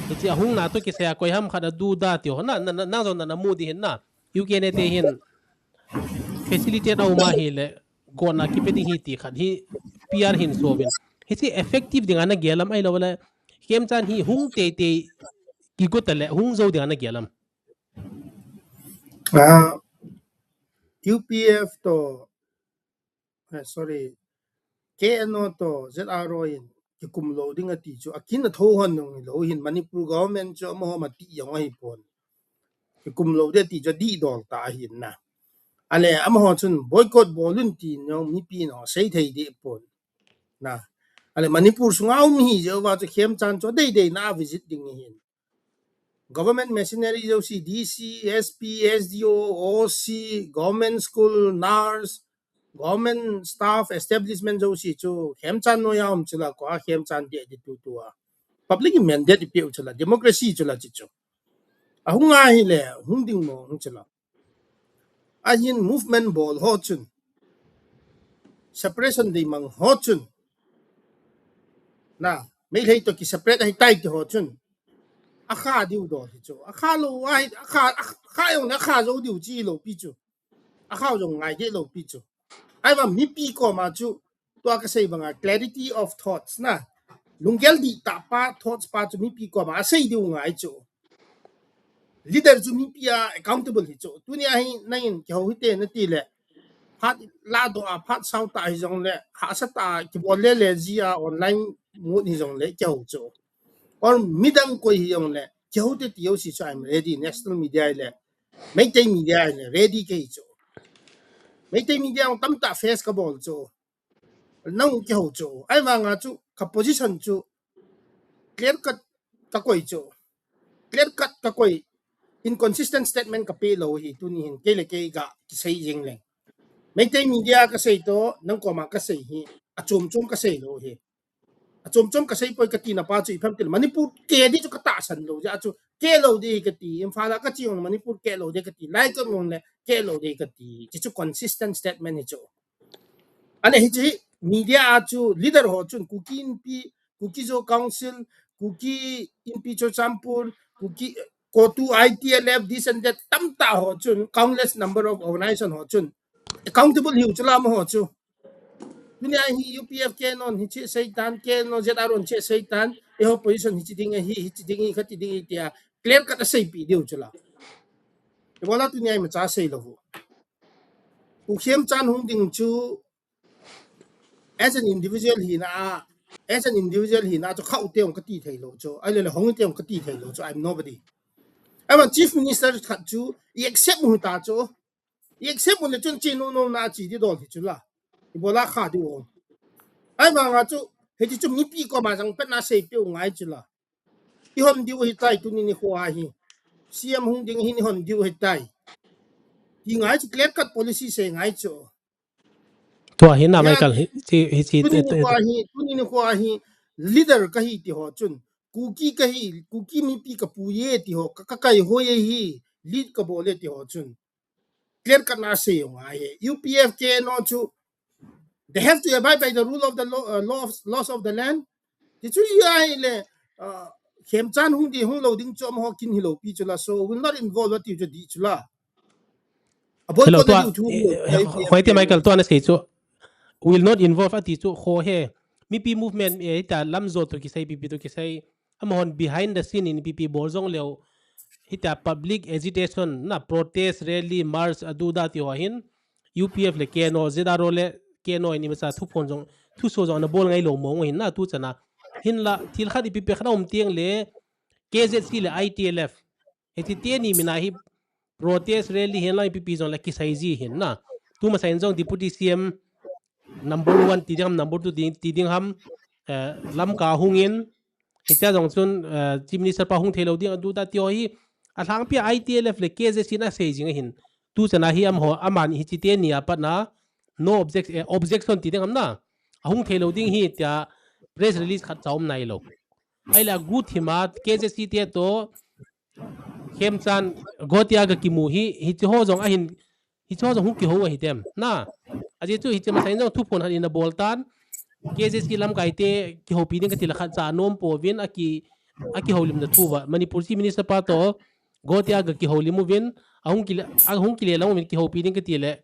Hichi ahung na toh kisai a koi ham khat a du da ti ho na, na, na, nang jong na, na mu di hin na. U K N A te hin facilitate a um a hile, gonna kipe ding hi ti khat hi P R hin so uvin. Hichi effective ding ana gel am ahilou le, Khemchand hi hung tei tei kigot a le, hung jou ding ana gel am. Ah, U P F toh eh, sorry, K N O toh Z R O in kikum lou ding ati chu, akin a tho hon nung lou hin Manipur government chu amaho mati jong ahi pon. Kikum lou ding ati chu dih dol ta ahin na. Ale amaho chun boycott bol un ti jong mipi no sei thei deh pon. Na. Ale Manipur sunga um hi jeh uva chu Khemchand chu dei dei na visit ding hin. government machinery jouse, D C, S P, S D O, O C, government school, nurse, government staff, establishment jouse chu Khemchand noiya um chula, koi a Khemchand ding ding tutua. Public in mandate ipeu chula, democracy chula chi chu. Ahung ahile, hung ding mo hung chula. Ahin movement bol ho chun, separation dei mang ho chun, na, Meitei toh ki separate ahitai ti ho chun, akha diu dol hi chu. Akha lou ahi, akha, akha jong le akha jou diu chi lou pi chu. Akha jong ngai deh lou pi chu. Ahivang mipi koma chu, tua kasei banga clarity of thoughts na. Lunggel dihtah pa, thoughts pa chu mipi koma asei diu ngai chu. Leader chu mipi a accountable hi chu. Tunia hi nangin kihou hite nati le, phat ladoh a, phat sao tah hijongle, hahsa tah a kibol le le jia online mode hijongle kihou chu. Or midang koi hijongle, kihou te ti jouse chu, I'm ready. National media le, Meitei media le, ready kahi chu. Meitei media tamtah face kabol chu. Nang kihou chu. Ahivanga chu, ka position chu, clear cut kakoi chu. Clear cut kakoi, inconsistent statement kapeh lou hi, tuni hin, kei le kei ga kisei jeng leng. Meitei media kasei toh, nang koma kasei hi, achom chom kasei lou hi. Achom chom kasei poi katina pa chu ipi ham tile, Manipur keh ding chu katahsan lou jeh a chu, keh lou ding kati, Imphal a kache jong Manipur keh lou ding kati, lai kaum jongle keh lou ding kati, hichu consistent statement hi chu. Ahile hiche media a chu leader ho chun Kuki Inpi, Kuki-Zo Council, Kuki Inpi Churachandpur, Kuki, CoTU, I T L F, this and that, tamtah ho chun, countless number of organization ho chun, accountable hiu chula amaho chu. Tunia hi U P F K N O in hiche seitan, K N O Z R O in hiche seitan, eiho position hiche ding ahi, hiche ding ahi, kati ding ahi tia, clear cut aseipeh diu chula. Ibola tunia imacha sei lou u. U Khemchand hung ding chu, as an individual hina a, as an individual hina chu khau te jong kati thei lou chu, ahile le hong te jong kati thei lou chu, I'm nobody. Ahivang Chief Minister khat chu, i accept u ta chu, i accept u le chun che nom nom na che ding dol hi chula. Ibola kha diu. Ahivanga chu, hiche chu mipi koma jangpetna seipeh u ngai chula. Ihon diu ahitai tuni nikho a hi. C M hung ding hin ihon diu ahitai. Ti ngai chu, clear cut policy sei ngai chu. Tua hi na, Michael, hiche, hiche, tuni nikho a hi, tuni nikho a hi, leader kahi ti ho chun, Kuki kahi, Kuki mipi kapu e ti ho, ka, kakai ho e hi, lead kabol e ti ho chun, clear cut na sei jong ngai e. U P F K N O chu, they have to abide by the rule of the law, uh, law of, laws of the land. Ti chu ahile, uh, Khemchand hung ding hung lou ding chu amaho kin hilou pi chula, so will not involve ati chu dih chula. Hello, tua, eh, hoiti Michael, tua nasei chu, will not involve ati chu, kho he, mipi movement, eh, hita lamjo toh kisai, pipi toh kisai, amahon behind the scene in pipi bol jong leu, hita public agitation, na protest, rally, march, adu da ti ho hin, U P F le K N O, Z R O le K N O in imacha thuphon jong, thuso jong ana bol ngai lou mong hin na tuchana. Hinla, thil khat ipi pe khat a um teng le, K Z C le I T L F. Hiche teni mina hi protest rally hin la ipi pi jong le kisai ji hin na. Tuma sain jong Deputy C M number one ti ding ham, number two ti, ti ding ham, eh, Lamka hung in, hitia jong chun, eh, Chief Minister pa hung thei lou ding adu da ti ho hi, alhangpi a I T L F le K Z C in asei jing ahin. Tuchana hi amaho, amani hiche teni a pat na, no object, eh, objection ti ding ham na. Ahung thei lou ding hi tia press release khat cha um nai lou. Ahile agu thima K Z C te toh, Khemchand, Gotia ga kimu hi, hiche ho jong ahin, hiche ho jong hung kihou ahi tem. Na, ajeh chu hiche masain jong thuphon khat in abol tan, K Z C lamkai te kihoupi ding kati le khat cha anom pouvin, aki, akihoulimna thu va. Manipur Chief Minister pa toh, Gotia ga kihoulim uvin, ahung kile, ahung kile lang uvin kihoupi ding kati le,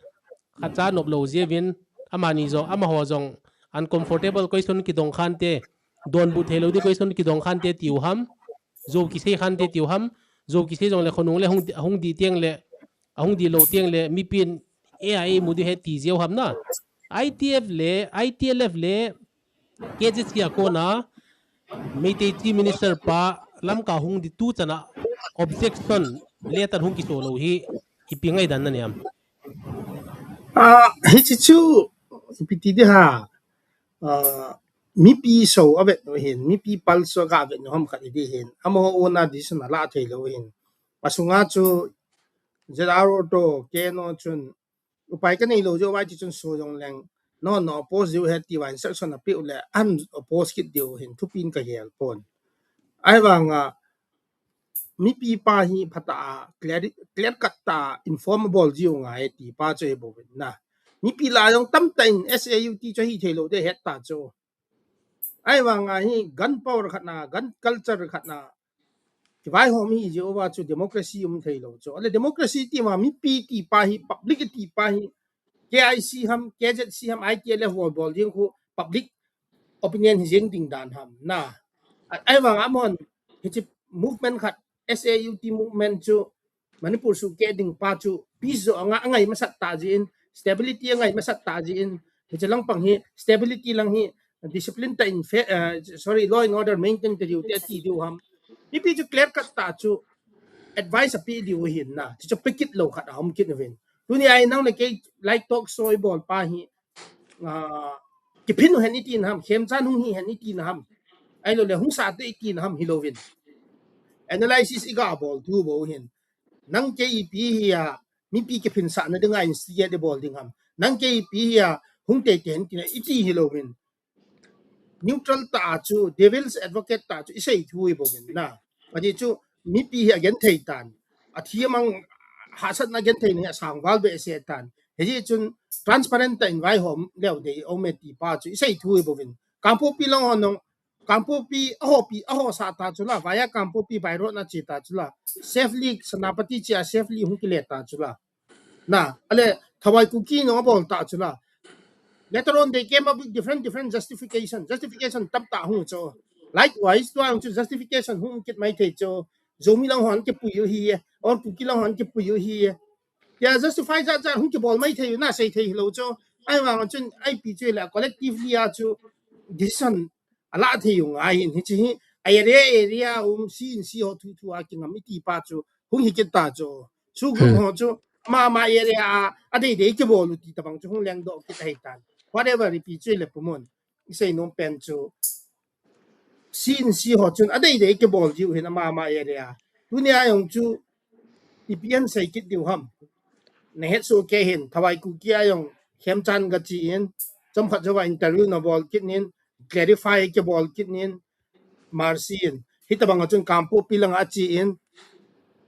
khat cha nop lou jeh uvin, amani jong, amaho jong, uncomfortable question kidong khan te, donbut thei lou ding question kidong khan te tiu ham, jo kisei khan te tiu ham, jo kisei jong le khonung le hung, hung di teng le, ahung di lou teng le, mipin A I A mu di he ti jeu ham na. I T F le, I T L F le, K Z C a kona, Meitei Chief Minister pa, Lamka hung di tuchana, objection letter hung kiso lou hi, ipi ngaidan na nei am. Ah, hiche chu, ipi ti di ham. Ah, mipi so avet nu hin, mipi pal so ga vet nu ham khat idi hin. Amaho una decision ala thei lo hin. Pasunga chu Z R O to K N O chun upai ka nei lo jo vai ti chun so jong leng. No, no oppose diu he ti vai instruction a piu le an oppose kit diu hin thupin ka gel pon. Ai vanga mipi pa hi phata a clear, clear cut ta inform bol jiu ngai ti pa chu e bo na. Mipi la jong tam ta in S A U T chu hi thei lo de het ta chu. Ai vanga hi gun power khat na, gun culture khat na. Kivai hom hi jiu va chu democracy um thei lo chu. Ale democracy ti ma mipi ti pa hi, public ti pa hi. K I C ham, K Z C ham, I T L F bol bol ding khu public opinion hi jing ding dan ham na. Ai vanga mon hi chi movement khat S A U T movement chu Manipur sukeh ding pa chu peace jo anga, angai masat ta jin, stability angai masat ta jin, hiche lang pang hi, stability lang hi, discipline ta in, uh, sorry, law and order maintain ta diu te ti diu ham. Mipi chu clear cut ta chu advice api diu hin na, chu chu pikit lo khat a um kit uvin. Tuni ai nang le kei live talk show i bol pa hi, uh, kiphin u hen i ti na ham, Khemchand hung hi hen i ti na ham. Ai lo le hung sa te i ti na ham hi lo vin. Analysis i ga bol tu bo hin. Nang kei ipi hi a, mipi kiphin sa na dinga instigate bol ding ham. Nang kei ipi hi a, hung te te hen ti na i ti hi lo vin. Neutral ta chu, devil's advocate ta chu, i sei thu i bo vin na. Ani chu, mipi hi a gen thei tan. A thi mang hasat na gen thei ni a sang val be se tan. He ji chun transparent ta in vai hom leo de o me ti pa chu, i sei thu i bo vin. Kangpokpi lang ho nong, Kangpokpi, a ho pi, a ho sa ta chu la, via Kangpokpi by road na chi ta chu la. Safely, Senapati chi a safely hung kile ta chu la. Na, ale, Thawai Kuki no bol ta chu la. Later on, they came up with different, different justification. Justification tam ta hung chu. Likewise, tua hung chu justification hung kit mai thei chu. Zomi lang hon ke puyu hi ye, or Kuki lang hon ke puyu hi ye. Tia justify ja ja hung ke bol mai thei na sei thei lo chu. Ai vang chun I P chu la collectively a chu decision ala thei u ngai hin hi chi hi. Area, area um si in si ho thu thu a kingam i ti pa chu. Hung hi kit ta chu. Su group ho chu ma ma area a, a dei dei ke bol u ti ta bang chu hung leng do kit hai tan. Whatever I P chu le pumon. I sei nom pen chu. Si in si ho chun a dei dei ke bol diu hin ama ma area. Tuni a jong chu ipi an sei kit diu ham. Na het su ke hin Thawai Kuki a jong Khemchand ga chi in. Chomkhat jo va interview na bol kit nin. Clarify ke bol kit nin. Mercy in. Hita bang a chun Kangpokpi lang a chi in.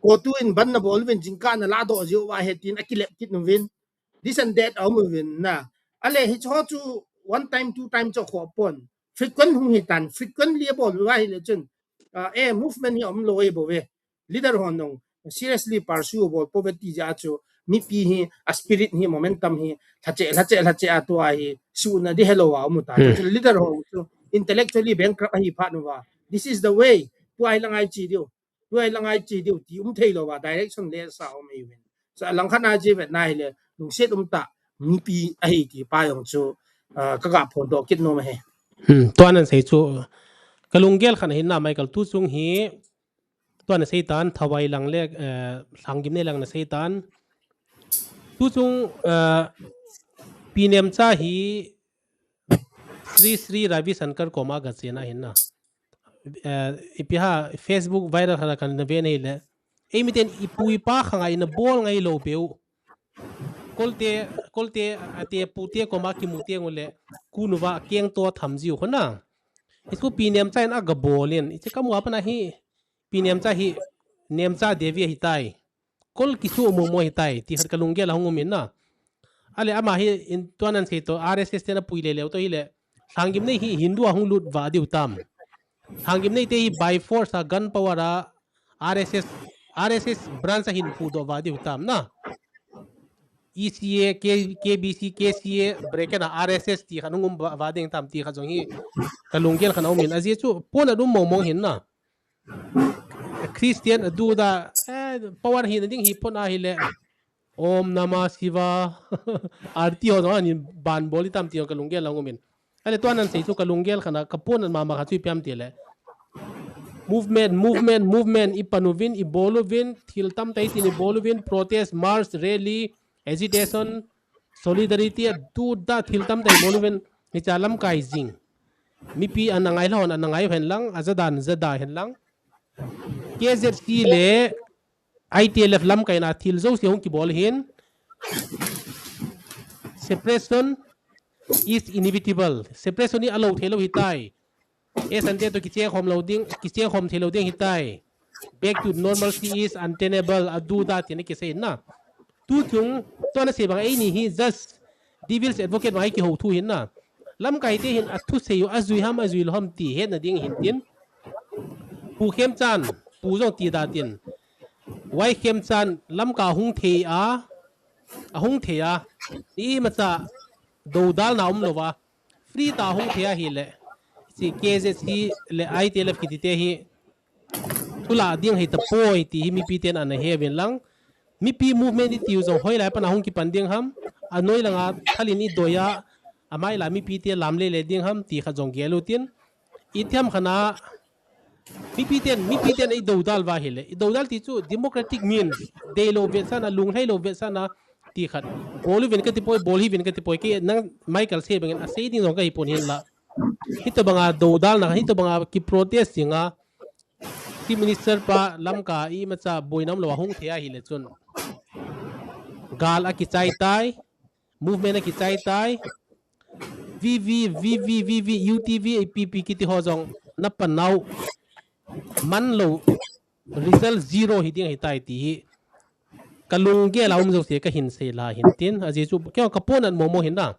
CoTU in ban na bol vin jingkah na la do jiu va he tin a kilep kit nu vin. This and that a um vin na. Ale hi cho chu one time, two time cho kho pon. Frequent hung hi tan. Frequently a bol va hi le chun. Uh, eh, movement hi um lo e bo ve. Leader hon nong seriously pursue bol po ve ti ja chu. Mipi hi a spirit hi momentum hi. Thache, thache, thache a tua hi. Su na di hello a um ta. Hmm. Chu leader hon chu intellectually bankrupt a hi pha nu va. This is the way. Tua hi lang ai chi diu. Tua hi lang ai chi diu ti um thei lo va direction le sa um ei vin. Sa lang khat na chi vet na hi le lungset um ta mipi a hi ti pa jong chu, ah, ka ga phon do kit nom he. Hmm, tua nan sei chu ka lunggel khan hin na Michael tu chung hi tua na sei tan Thawai lang le, eh, Lhanggimnei lang na sei tan. Tu chung, eh, Pi Nemcha hi Sri Sri Ravi Shankar koma ga chena hin na. Eh, ipi ha Facebook viral hana kan na ve nei le. Ei miten ipu ipa khanga ina bol ngai lo peu. Kolte, kolte ate pute koma kimu te ngule. Kunuva keng to tham jiu khona. Isu Pi Nemcha in aga bol in. Iche kamu apa na hi. Pi Nemcha hi. Nemcha Devi hi tai. Kol kisu mo mo hi tai. Ti khat ka lunggel a hung um in na. Ale ama hi in tuan an sei to R S S te na pui le leu to hi le. Lhanggimnei hi Hindu a hung lut va diu tam. Lhanggimnei te hi by force a gun power a R S S, R S S branch a hin pu do va diu tam na. E C A, K-, K B C, K C A, bracket a R S S ti khan hung um va, va ding tam ti kha jong hi ka lunggel khan a um in a ji chu pon a dum mong mong hin na. Christian a du da, eh, power hi na ding hi pon a hi le. Om Namah Shiva. Arti ho jong anin ban bol i tam ti ho ka lunggel a um in. Ale tuan an sei chu ka lunggel khana ka pon an mama kha chu i piam ti le. Movement, movement, movement, i pan uvin, i bol uvin, thil tam tai tin i bol uvin, protest, march, rally, agitation, solidarity, a tu da thil tam tai bol uvin, i cha lamkai jing. Mipi ana ngai lhon ana ngai hen lang, aja dan ja da hen lang. K Z C le I T L F lamkaina thil jouse hung kibol hin. Separation is inevitable. Separation hi alo thei lou hitai. Esan te to kicheng khom lou ding, kicheng khom thei lou ding hitai. Back to normalcy is untenable, adu da tina kisei na. Tu chung, tu ana sei bang eini hi just devil's advocate bang kihou thu hin na. Lamkai te hin athu sei u, ajui ham, ajui lou ham ti hetna ding hin tin. Pu Khemchand, pu jong ti da tin. Y Khemchand lamka hung thei a, ahung thei a. Imacha dodalna um lou va. Free ta hung thei a hile. Si K Z C le I T L F kiti te hi. Thula ding hei tapoi ti hi mipi ten ana he uvin lang. Mipi movement i tiu jong hoilai pana hung kipan ding ham. Anoi langa thalin i doi a. Amai la mipi te lam le le ding ham ti khat jong gel u tin. I thiam khana mipi ten, mipi ten i dodal va hile. I dodal ti chu democratic means. Dei lou vetsahna, lunglhai lou vetsahna ti khat. Bol uvin kati poi, bol hih uvin kati poi. Kei nang Michael sei bangin asei ding jong kahi pon hin la. Hitobanga dodalna, hitobanga ki protest dinga. Chief Minister pa lamka imacha boina um lou a hung thei a hile chun. Gal akichai tai, movement akichai tai. V V, V V, V V, U T V, A P P kiti ho jong na pan nau. Man lou, result zero hi ding hitai ti hi. Ka lunggel a um jouse kahin sei la hin tin. Ajeh chu, kei ka ponat momo hin na.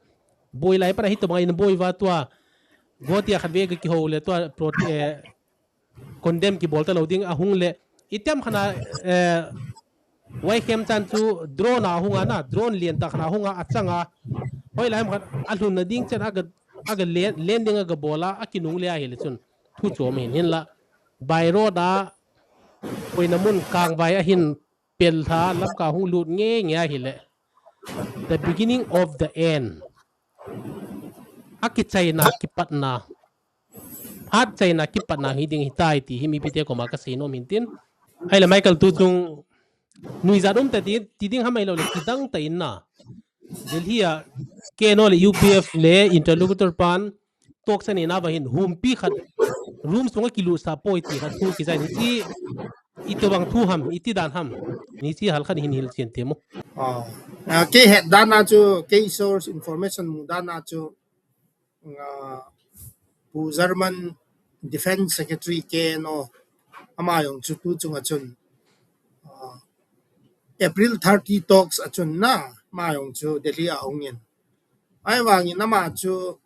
Boi lai pana hitobanga in boi va tua. Guwahati a khat ve ka kihou le tua pro-, eh, condemn kibol ta lou ding ahung le. I thiam khana, eh, Y Khemchand chu drone a hung a na, drone lian ta khana hung a, achang a. Hoilai ham khat alhun na ding chen aga, aga len, len ding aga bol a, akinung le a hile chun. Thu chom hin hin la. By road a, koina mun kangvai ahin pel tha, lamka hung lut nge nge a hile. The beginning of the end. Akichaina kipatna. Hat chaina kipatna hi ding hitai ti hi mipi te koma kasei nom hin tin. Ahile Michael tu chung nuijat um ta ti, ti ding ham ahilou le kidang ta in na. Delhi a K N O le U P F le interlocutor pan talks anei na va hin humpi khat room sunga kilut sa poi ti khat thu kijai ni chi itobang thu ham, iti dan ham. Ni chi hal khat hin hil chen ti mo. Ah, ah, kei het dan a chu, kei source information mu dan a chu, ah, Pu German Defense Secretary K N O, ama jong chu tu chunga chun, ah, April thirty talks a chun na, ama jong chu Delhi a hung in. Ahivangin ama chu,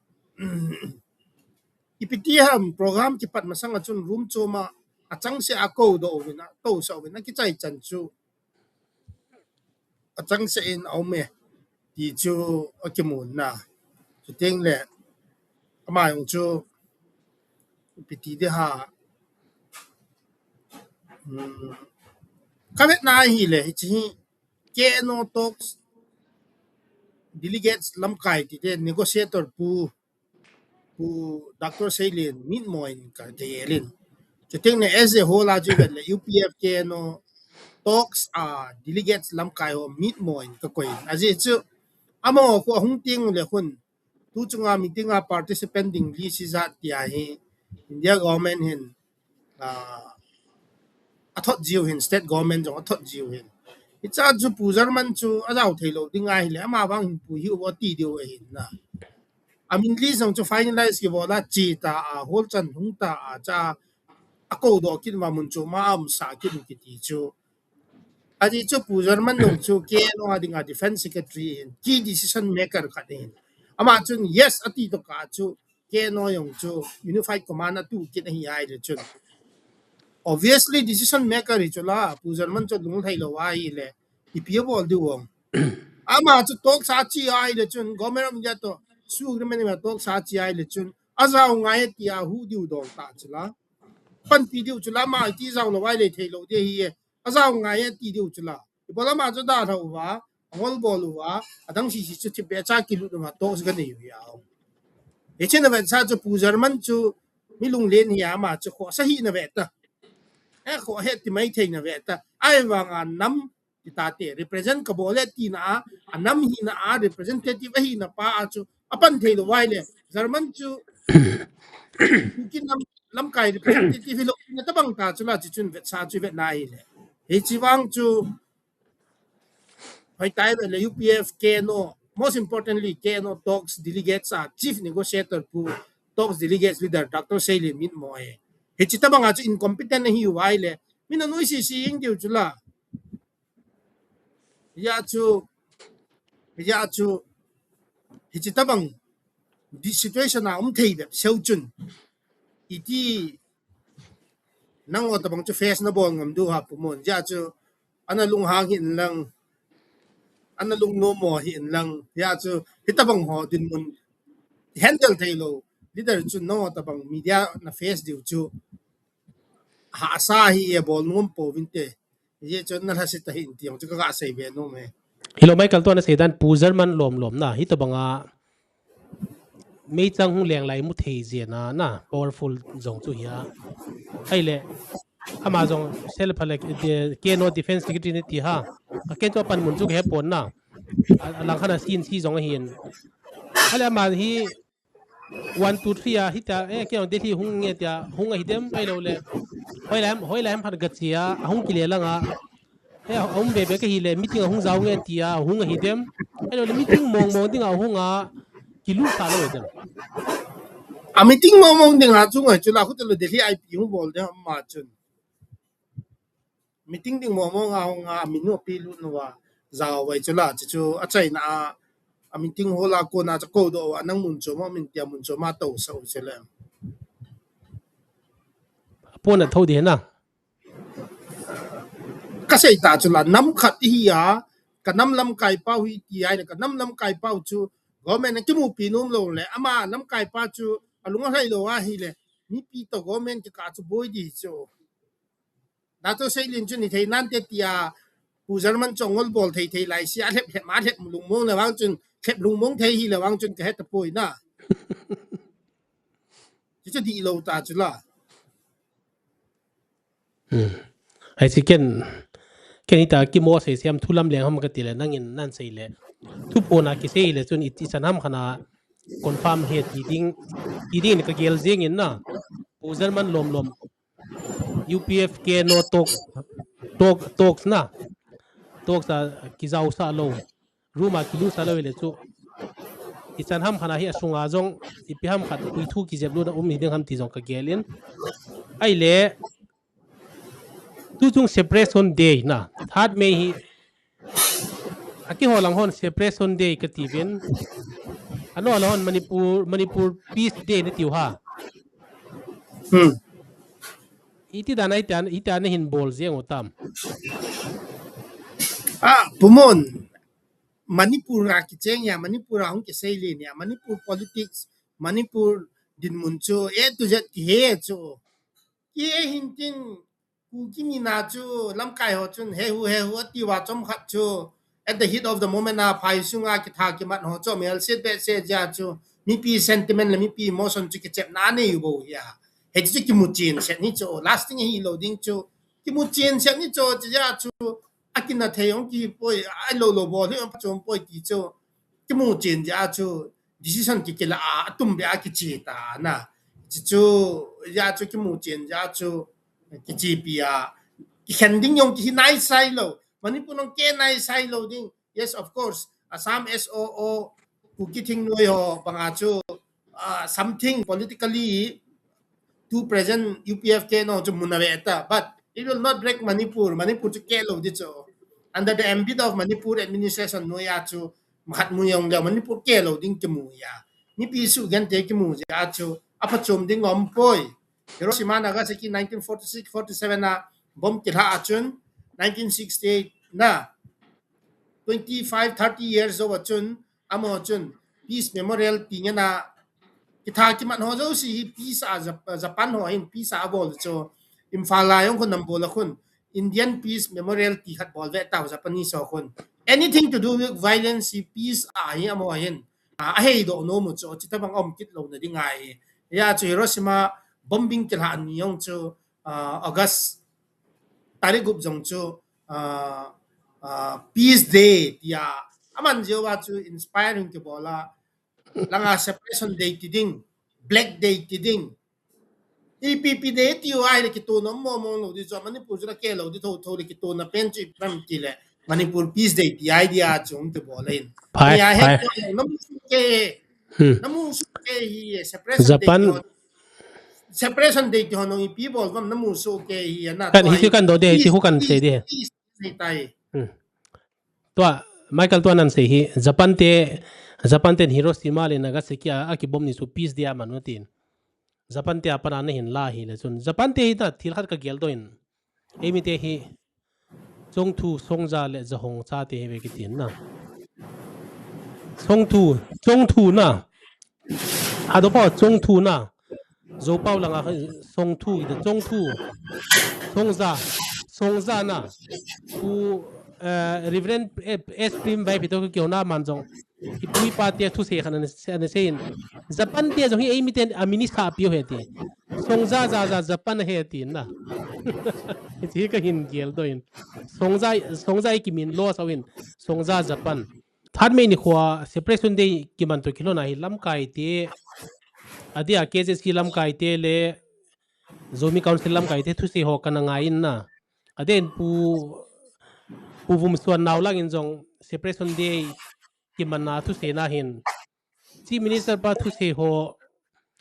ipi ti ham program kipat masang a chun room chom a, achangseh a akou doh uvin a, tousah uvin a kichai chan chu. Achangseh in a um e, ti chu akimun na. Chuteng le, ama jong chu, ipi ti ding ham. Hmm. Ka vetna ahile, hiche hi K N O talks, delegates lamkai ti te, negotiator pu, Pu Doctor Seilen mitmo in ka, ka gel in. Chuteng le as a whole a chu vet le U P F K N O talks a delegates lamkai ho mitmo in ka koi in. Ajeh chu amaho khu ahung teng le khun tu chunga meeting a participant ding list ijat ti ahi India government hin, ah, athot jiu hin, state government jong athot jiu hin. Hicha chu Pu German chu ajao thei lou ding ahile, ama vang hin pu hiu vo ti diu ahin na. Amin list jong chu finalize kibol a che ta a, hol chan hung ta a, cha akou doh kit ma mun chu ma um sa kit kiti chu. Ajeh chu Pu German jong chu K N O a dinga Defense Secretary in, key decision maker khat in. Ama chun yes ati to ka chu K N O jong chu Unified Command a tu kit ahi ai le chun. Obviously decision maker hi chu la, Pu German chu lunglhai lou ahile, ipi abol diu vang. Ama chu talks a che ai le chun, Government of India to, su agreement ma talks a che ai le chun, ajao ngai ti a hu diu dong ta chu la. Panpi diu chu la, ama ti jao lou ahile thei lou ding ahi e. Ajao ngai e ti diu chu la. Ibola ama chu dalha uva, angol bol uva, adang sisi chu thipbeh cha kilut uva talks ga nei u hi a um. Hiche na vet sa chu Pu German chu mi lunglen hi ama chu khohsa hina ve ta. Eh, khoh het ti mai thei na ve ta. Ahivang a nam ti ta te, represent ka bol e tina a, anam hina a, representative ahina pa a chu, apan thei lou vai le. German chu Kin lam, lamkai representative hilou, na tabang ta chu la chi chun vetsa chu vet nai le. Hichi vang chu, hoitai le, le U P F K N O, most importantly, K N O talks delegates a chief negotiator pu, talks delegates leader, Doctor Seilen mitmo e. Hichi tabang a chu incompetent hi uai le. Mina nui si si ing diu chu la. Ya chu, ya chu, hichi tabang, di situation a um thei bep seu chun. Iti nang o tabang chu face na bol ngam diu ha Pu Mon. Ya chu, ana lunghang hin lang, ana lungnom mo hin lang. Ya chu, hitabang ho dinmun handle thei lou. Leader chu nang o tabang media na face diu chu. Ha sa hi e bol ngam pouvin te. Ye chun na lhasit ta hin ti jong chu ka ga sei ve nom e. Hilou mai kal to na sei dan Pu German lom lom na. Hitabang a meichang hung leng lai mu thei jia na, na powerful jong chu hi a. Ahile, ama jong self phalek, eh, K N O Defense Secretary ni ti ha. A ken chu apan mun chu ka he pon na. A, a lang khan a sin si jong ahin. Ahile ama hi one, two, three a, hita, eh, K N O Delhi hung nge tia, hung ahi dem, ahilou le. Hoilai, hoilai ham phat ga chia, ahung kile lang a. Eh, a um be be ka hi le, meeting a hung jao nge tia, hung ahi dem. Ahilou le, meeting mong mong ding a hung a, kilu sa lou dem. A meeting mong mong ding a, chu ngai chu la, khu te lo Delhi I P hung bol dem, ama chun. Meeting ding mong mong a, hung a, a min u pi lu nu a, jao vai chu la, chu chu, a chaina a, a meeting hall a kona chu ko do a, nang mun chu ma min tia mun chu ma to sa u chu le. Pon a tho di na. Ka sei ta chu la, nam khat hi a, ka nam lamkai pau hi ti ai le, ka nam lamkai pau chu, government a kimupi nom lou le, ama lamkai pa chu, a lung a hlai lou a hi le, mipi to government kikah chu boi di chu. Doctor Seilen chu ni thei nante tia, Pu German chu ngol bol thei thei lai si, a lhep lhep ma lhep lungmong le vang chun, lhep lungmong thei hi le vang chun ka he ta poi na. Chu chu di lou ta chu la. Hmm. Ai si ken, ken hita kimo sei siam thu lam leng ham ka ti le, nangin nan sei le. Thu pona kisei le chun i, i chan ham khana confirm he ti ding, ti ding ka gel jing in na. Pu German lom lom. U P F K N O talk, talk, talks na. Talks a kijao sa lou. Room a kilu sa lou le chu. I chan ham khana hi a sunga jong, ipi ham khat pui thu kijep lou na um hi ding ham ti jong ka gel in. Ahile, tu chung separation day na. Third May hi, a kihol lang hon separation day ka ti vin. Ano lang hon Manipur, Manipur Peace Day na tiu ha. Hmm. Iti dan a iti an, iti an hin bol jeng u tam. Ah, Pu Mon, Manipur a kicheng ya, Manipur a hung kisei le nia, Manipur politics, Manipur dinmun chu, A to Z kihe chu. Kihe hin tin, Kuki mi na chu, lamkai ho chun, he hu, he hu, ati va chom khat chu, at the heat of the moment a, phai sunga kitha kimat ho chu, mel set be se ja chu, mipi sentiment le mipi emotion chu kichep na nei u bo ya. He chu kimu chin set ni chu, lasting hi lo ding chu, kimu chin set ni chu, chu ja chu, a kina thei ong ki poi, a lo lo bol hi ong pachom poi ti chu, kimu chin ja chu, decision ki kila a, a tum be a kichi ta na. Chi chu, ja chu kimu chin ja chu, kichi pi a, kikhen ding ong ki hi nai sai lo. Manipur ong ke nai sai lo ding. Yes, of course. Assam S O O, Kuki thingnoi ho, banga chu, uh, something politically to present U P F K N O chu mun a ve ta, but it will not break Manipur. Manipur chu ke lo di chu. Under the ambit of Manipur administration noi a chu, makhat mu yong le Manipur ke lo ding kimu ya. Mipi sugenthei kimu ya chu, a phachom ding om poi. Hiroshima, Nagasaki, nineteen forty-six forty-seven a bomb kilha a chun, nineteen sixty-eight na, twenty-five, thirty years ago chun, amo chun, Peace Memorial ti nge na, kitha kimat ho jo si hi peace a Jap-, Japan ho hin peace a bol chu, Imphal a jong khun nam bol a khun, Indian Peace Memorial ti khat bol ve ta Japanese ho khun. Anything to do with violence hi peace a hi amo hin. A, a hei do no mu chu, chi tabang om kit lo na ding ai. Ya chu Hiroshima bombing kilha ni jong chu, a, August tarik gup jong chu, a, a, Peace Day, tia. Aman jeh uva chu inspiring kibol a. Langa separation day ti ding. Black Day ti ding. Ipi ipi day ti u ahile kitona mo mo lou di chu, Manipur chu la ke lou di tho tho le kitona pen chu ipi ham ti le, Manipur Peace Day ti idea chu um ti bol in. Phai, ya he phai. Namu su ke, hmm, namu su ke hi separation Japan day ti ho. Separation day ti ho nong ipi bol gam namu su ke hi na. Kan to hi ai chu kan do de, peace, chu kan peace, sei de. Peace, peace tai. Hmm. Tua, Michael tua nan sei hi, Japan te, Japan ten Hiroshima le Nagasaki a, a kibom ni chu peace day a man u tin. Japan te a pana na hin la hi le chun. Japan te hi ta thil khat ka gel doh in. Eimi te hi, Chongthu, Songja le Jahong cha te hi ve kitin na. Chongthu, Chongthu na. Ado pa Chongthu na. Zopau langa Songthu, ida Chongthu. Songja, Songja na. Pu, eh, Reverend, eh, S Prim vai pito ki ona man jong. Ipu ipa te thusei khat ana sei, ana sei in. Japan te jong hi eimi ten a minister pi u he ti. Songja ja ja Japan he ti na. Ti ka hin gel doh in. Songja, Songja i kimin lo sa win. Songja Japan. Tharmei nikho a separation day kiman to kilhon a hi lamkai te, adia K Z C lamkai te le Zomi Council lamkai te thusei ho kana ngai in na. Aden Pu, Pu Vumsuan Naulak in jong separation day kiman na thusei na hin. Chief Minister pa thusei ho,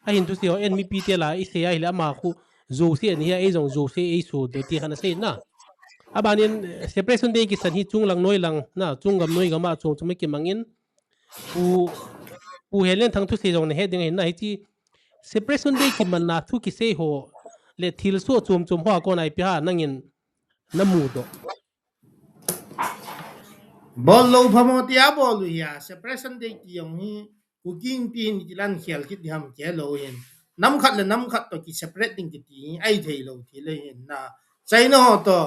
ahin thusei ho, N M P te la, i sei a hile ama khu, jouse ani hi a, ei jong jouse ei su, do ti khan a sei na. Abanin, eh, separation day kisan hi chung lang noi lang, na, chung gam noi gam a chung chung me kimangin, Pu, Pu Henlenthang thusei jong na he ding ahin na, hichi separation day kiman na thu kisei ho, le thil so chom chom ho a kon a ipi ha, nangin, na mu doh. Bol lou phamo tia bol u hia, separation day ti jong hi, Kuki Inpi hin kilan khel kit ding ham ke lou hin. Nam khat le nam khat to ki separate ding kiti, ai thei lou ti le hin na. China ho to,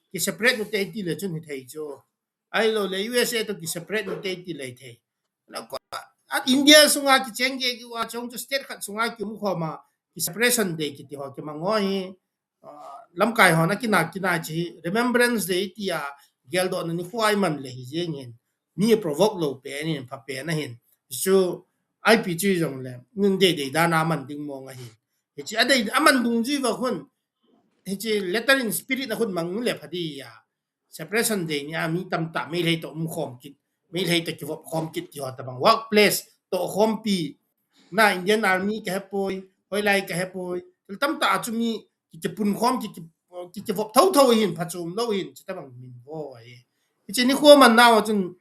ki separate u te ti le chun hi thei chu. Ai lou le U S A to ki separate u te ti le thei. La ko, a India sunga kicheng ge ki wa chong chu state khat sunga ki um khoma, ki separation day kiti ho kimang u hi. Ah, lamkai hon a kina kina chi Remembrance Day tia geldoh na nikho a i man le hi jeng hin. Mi provoke lou pen in pha pen ahin. Chu I P chu jong le, nun dei dei dan a man ding mong ahin. Hichi a dei a man dungjui va khun. Hichi letter in spirit na khun mang le pha di ya. Separation Day ni a mi tamtah Meitei to um khom kit. Meitei to kivop khom kit ti ho tabang. Workplace to khompi. Na Indian Army ka hepoi, hoilai ka hepoi. Tamtah a chu mi ki, kipun khom ki, ki, ki, kivop tho tho hin phachom lou hin, chi tabang min vo ai. Hichi nikho man nau chun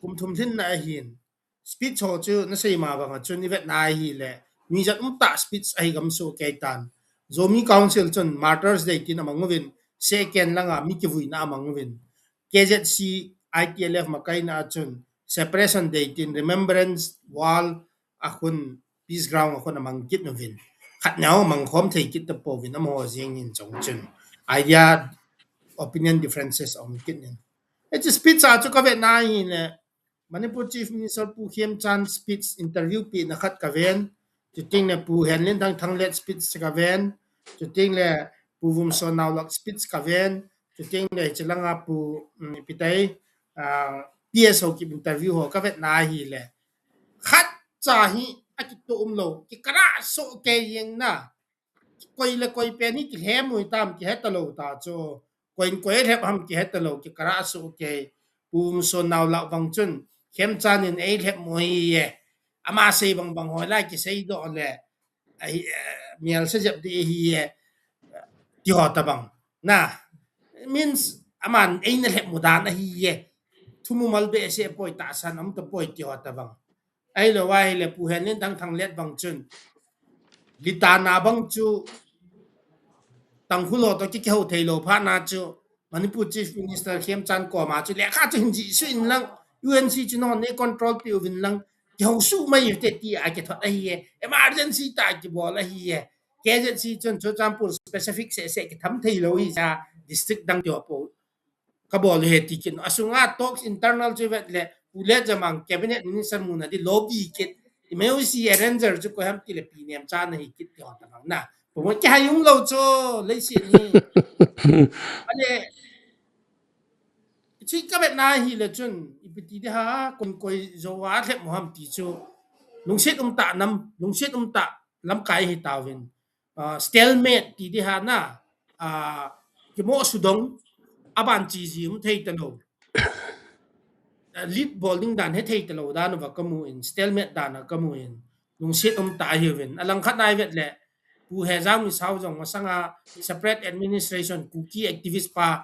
kum thum lhin na ahin. Speech ho chu na sei ma bang a chun i vet na hile. Mi jat um tah speech ahi gam so kei tan. Zomi Council chun Martyrs Day tin amang uvin, second langa mi kivuina amang uvin. K Z C, I T L F makaina a chun Separation Day tin Remembrance Wall a khun Peace Ground a khun amang kit uvin. Khat neo mang khom thei kit ta pouvin amaho jeng in chong chun. Idea, opinion differences om kit in. Hichi speech a chu ka vet na hile. Manipur Chief Minister Pu Khemchand speech interview pena khat ka ven. Chuteng le Pu Henlenthang Thanglet speech ka ven. Chuteng le Pu Vumsuan Naulak speech ka ven. Chuteng le chilanga Pu, um, Pitai, ah, P S Haokip interview ho ka vet na hile. Khat cha hi akitoh um lou. Ki kara so ke yeng na. Koi le koi pen hi kilhem u tam kihe ta lou ta chu. Koi in koi lhep ham kihe ta lou ki kara su ke. Pu Vumsuan Naulak vang chun. Khemchand in ei lhep mo hi ye. Ama sei bang bang hoi lai kisei doh le. Ai, eh, mial sa jep di hi ye. Ti ho tabang. Na. Means, aman ei na lhep mo dan ahi ye. Thumu mal be se poi tahsan um ta poi ti ho tabang. Ahilou ahile Pu Henlenthang Thanglet bang chun. Litana bang chu Tangkhul ho to ki, kihou thei lou phat na chu. Manipur Chief Minister Khemchand koma chu lekha chu hin jih suh in lang. U N C chu nahon nei control pi uvin lang. Kihou suh mai u te ti a kithot ahi e. Emergency ta kibol ahi e. K Z C chun Churachandpur specific seh seh kitham thei lou hi sa district dang ti ho po. Ka bol u he ti kin. Asunga talks internal chu vet le, Pu Letjamang cabinet minister mun a di lobby kit. I meu si arranger chu koi ham ti le Pi Nemcha na hi kit ti ho tabang na. Pu mo ki ha yung lou chu, lei si ni. Ale, chu ka vet na hile chun, ipi ti di ha, kon koi zo a lhep mo ham ti chu. Lungset umtah nam, lungset umtah lamkai hi tauvin. Ah, stalemate ti di ha na, ah, kimo sudong, aban chi ji um thei talou. Ah, lead bol ding dan he thei talou dan uva kamu in, stalemate dan a kamu in, lungset umtah ahiuvin. Alangkhat nai vet le, Pu Hejang Misao jong masanga separate administration, Kuki activist pa,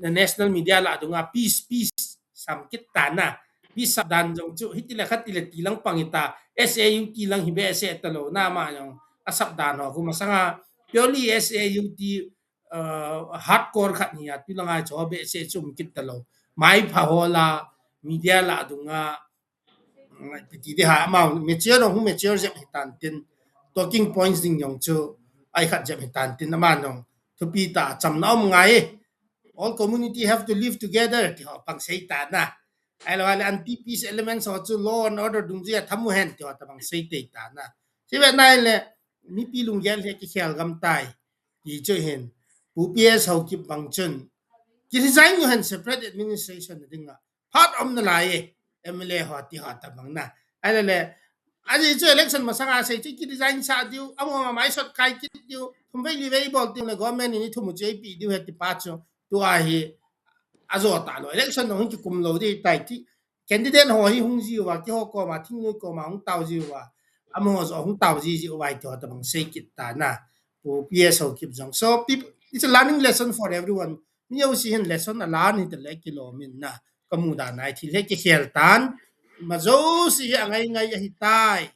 national media lah dunga peace, peace, sam kit ta na. Peace sap dan jong chu, hiti le khat ti le ti lang pang ita, S A U T lang hi behseh talou, na ama jong, asap dan ho, khu masanga, purely S A U T, uh, hardcore khat hi a, tu langa cho behseh chu um kit talou. Mai pha ho la, media lah dunga, Piti di ha, ama mature jong, hung mature jep hitan tin, talking points ding jong chu, ai khat jep hitan tin, ama jong, thupi ta, chamna um ngai. All community have to live together, ti ho, pang sei ta na. Ahilou le anti-peace elements ho chu law and order dungjuia tham u hen, ti ho, ta pang sei tei ta na. Chi vet nai le, mipi lunggel hi kikhel gam tai, ti chu hin, Pu P S Haokip bang chun, ki resign u hen separate administration dinga. Phat um nalai e, M L A ho ti ho ta bang na. Ahile le, aji chu election masanga sei chu ki resign sa diu, amaho ma mai sot kai kit diu, thum vei li vei bol diu le government in i thum u chu eipi diu he ti pa chu, tua hi, ajo talou. Election hung kikum lou di tai ti, candidate ho hi hung jiu va, keiho koma, thingnoi koma, hung tao jiu va. Amaho jo hung tao ji jiu va, ti ho ta bang sei kit ta na. Pu P S Haokip jong. So, peop-, it's a learning lesson for everyone. Mi jouse hin lesson alan hita le kilom in na. Kamu dan a hi thil hi kikhel tan. Ama jouse hi angai ngai ahitai.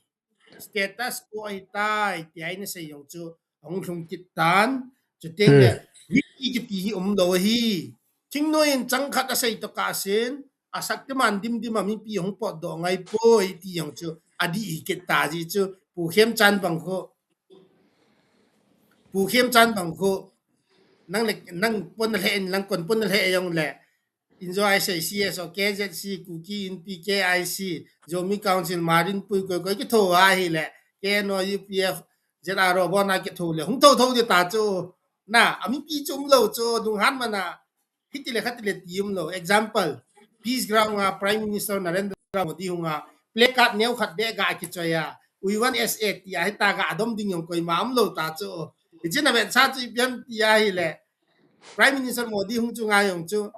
Status quo ahitai. Ti a ina sei jong chu ahung lhung kit tan. Chuteng le, Hmm. mipi kiti hi umlou ahi. Thingnoi in chang khat asei tokah sin, a Shaktiman dimdim a mipi hung potdoh ngai poi ti jong chu adih hi kit ta ji chu. Pu Khemchand bang khu, Pu Khemchand bang khu, nang le, nang pon na lheh in, lang kon pon na lheh jong le, Injo a isei C S O, K Z C, Kuki Inpi, K I C, Zomi Council, Marinpui, koi koi kitho ahile, K N O, U P F, Z R O, bon a kitho le, hung tho tho di ta chu. Na, a mipi chu umlou chu, lunghan man a, hiti le khati le ti umlou. Example, Peace Ground a Prime Minister Narendra Modi hung a, placard neo khat beh ga kichoi a, "We want S A" ti a, hita ga dom ding jong koima umlou ta chu. Hiche na vet sa chu ipi ham ti ahile, Prime Minister Modi hung chu ngai jong chu,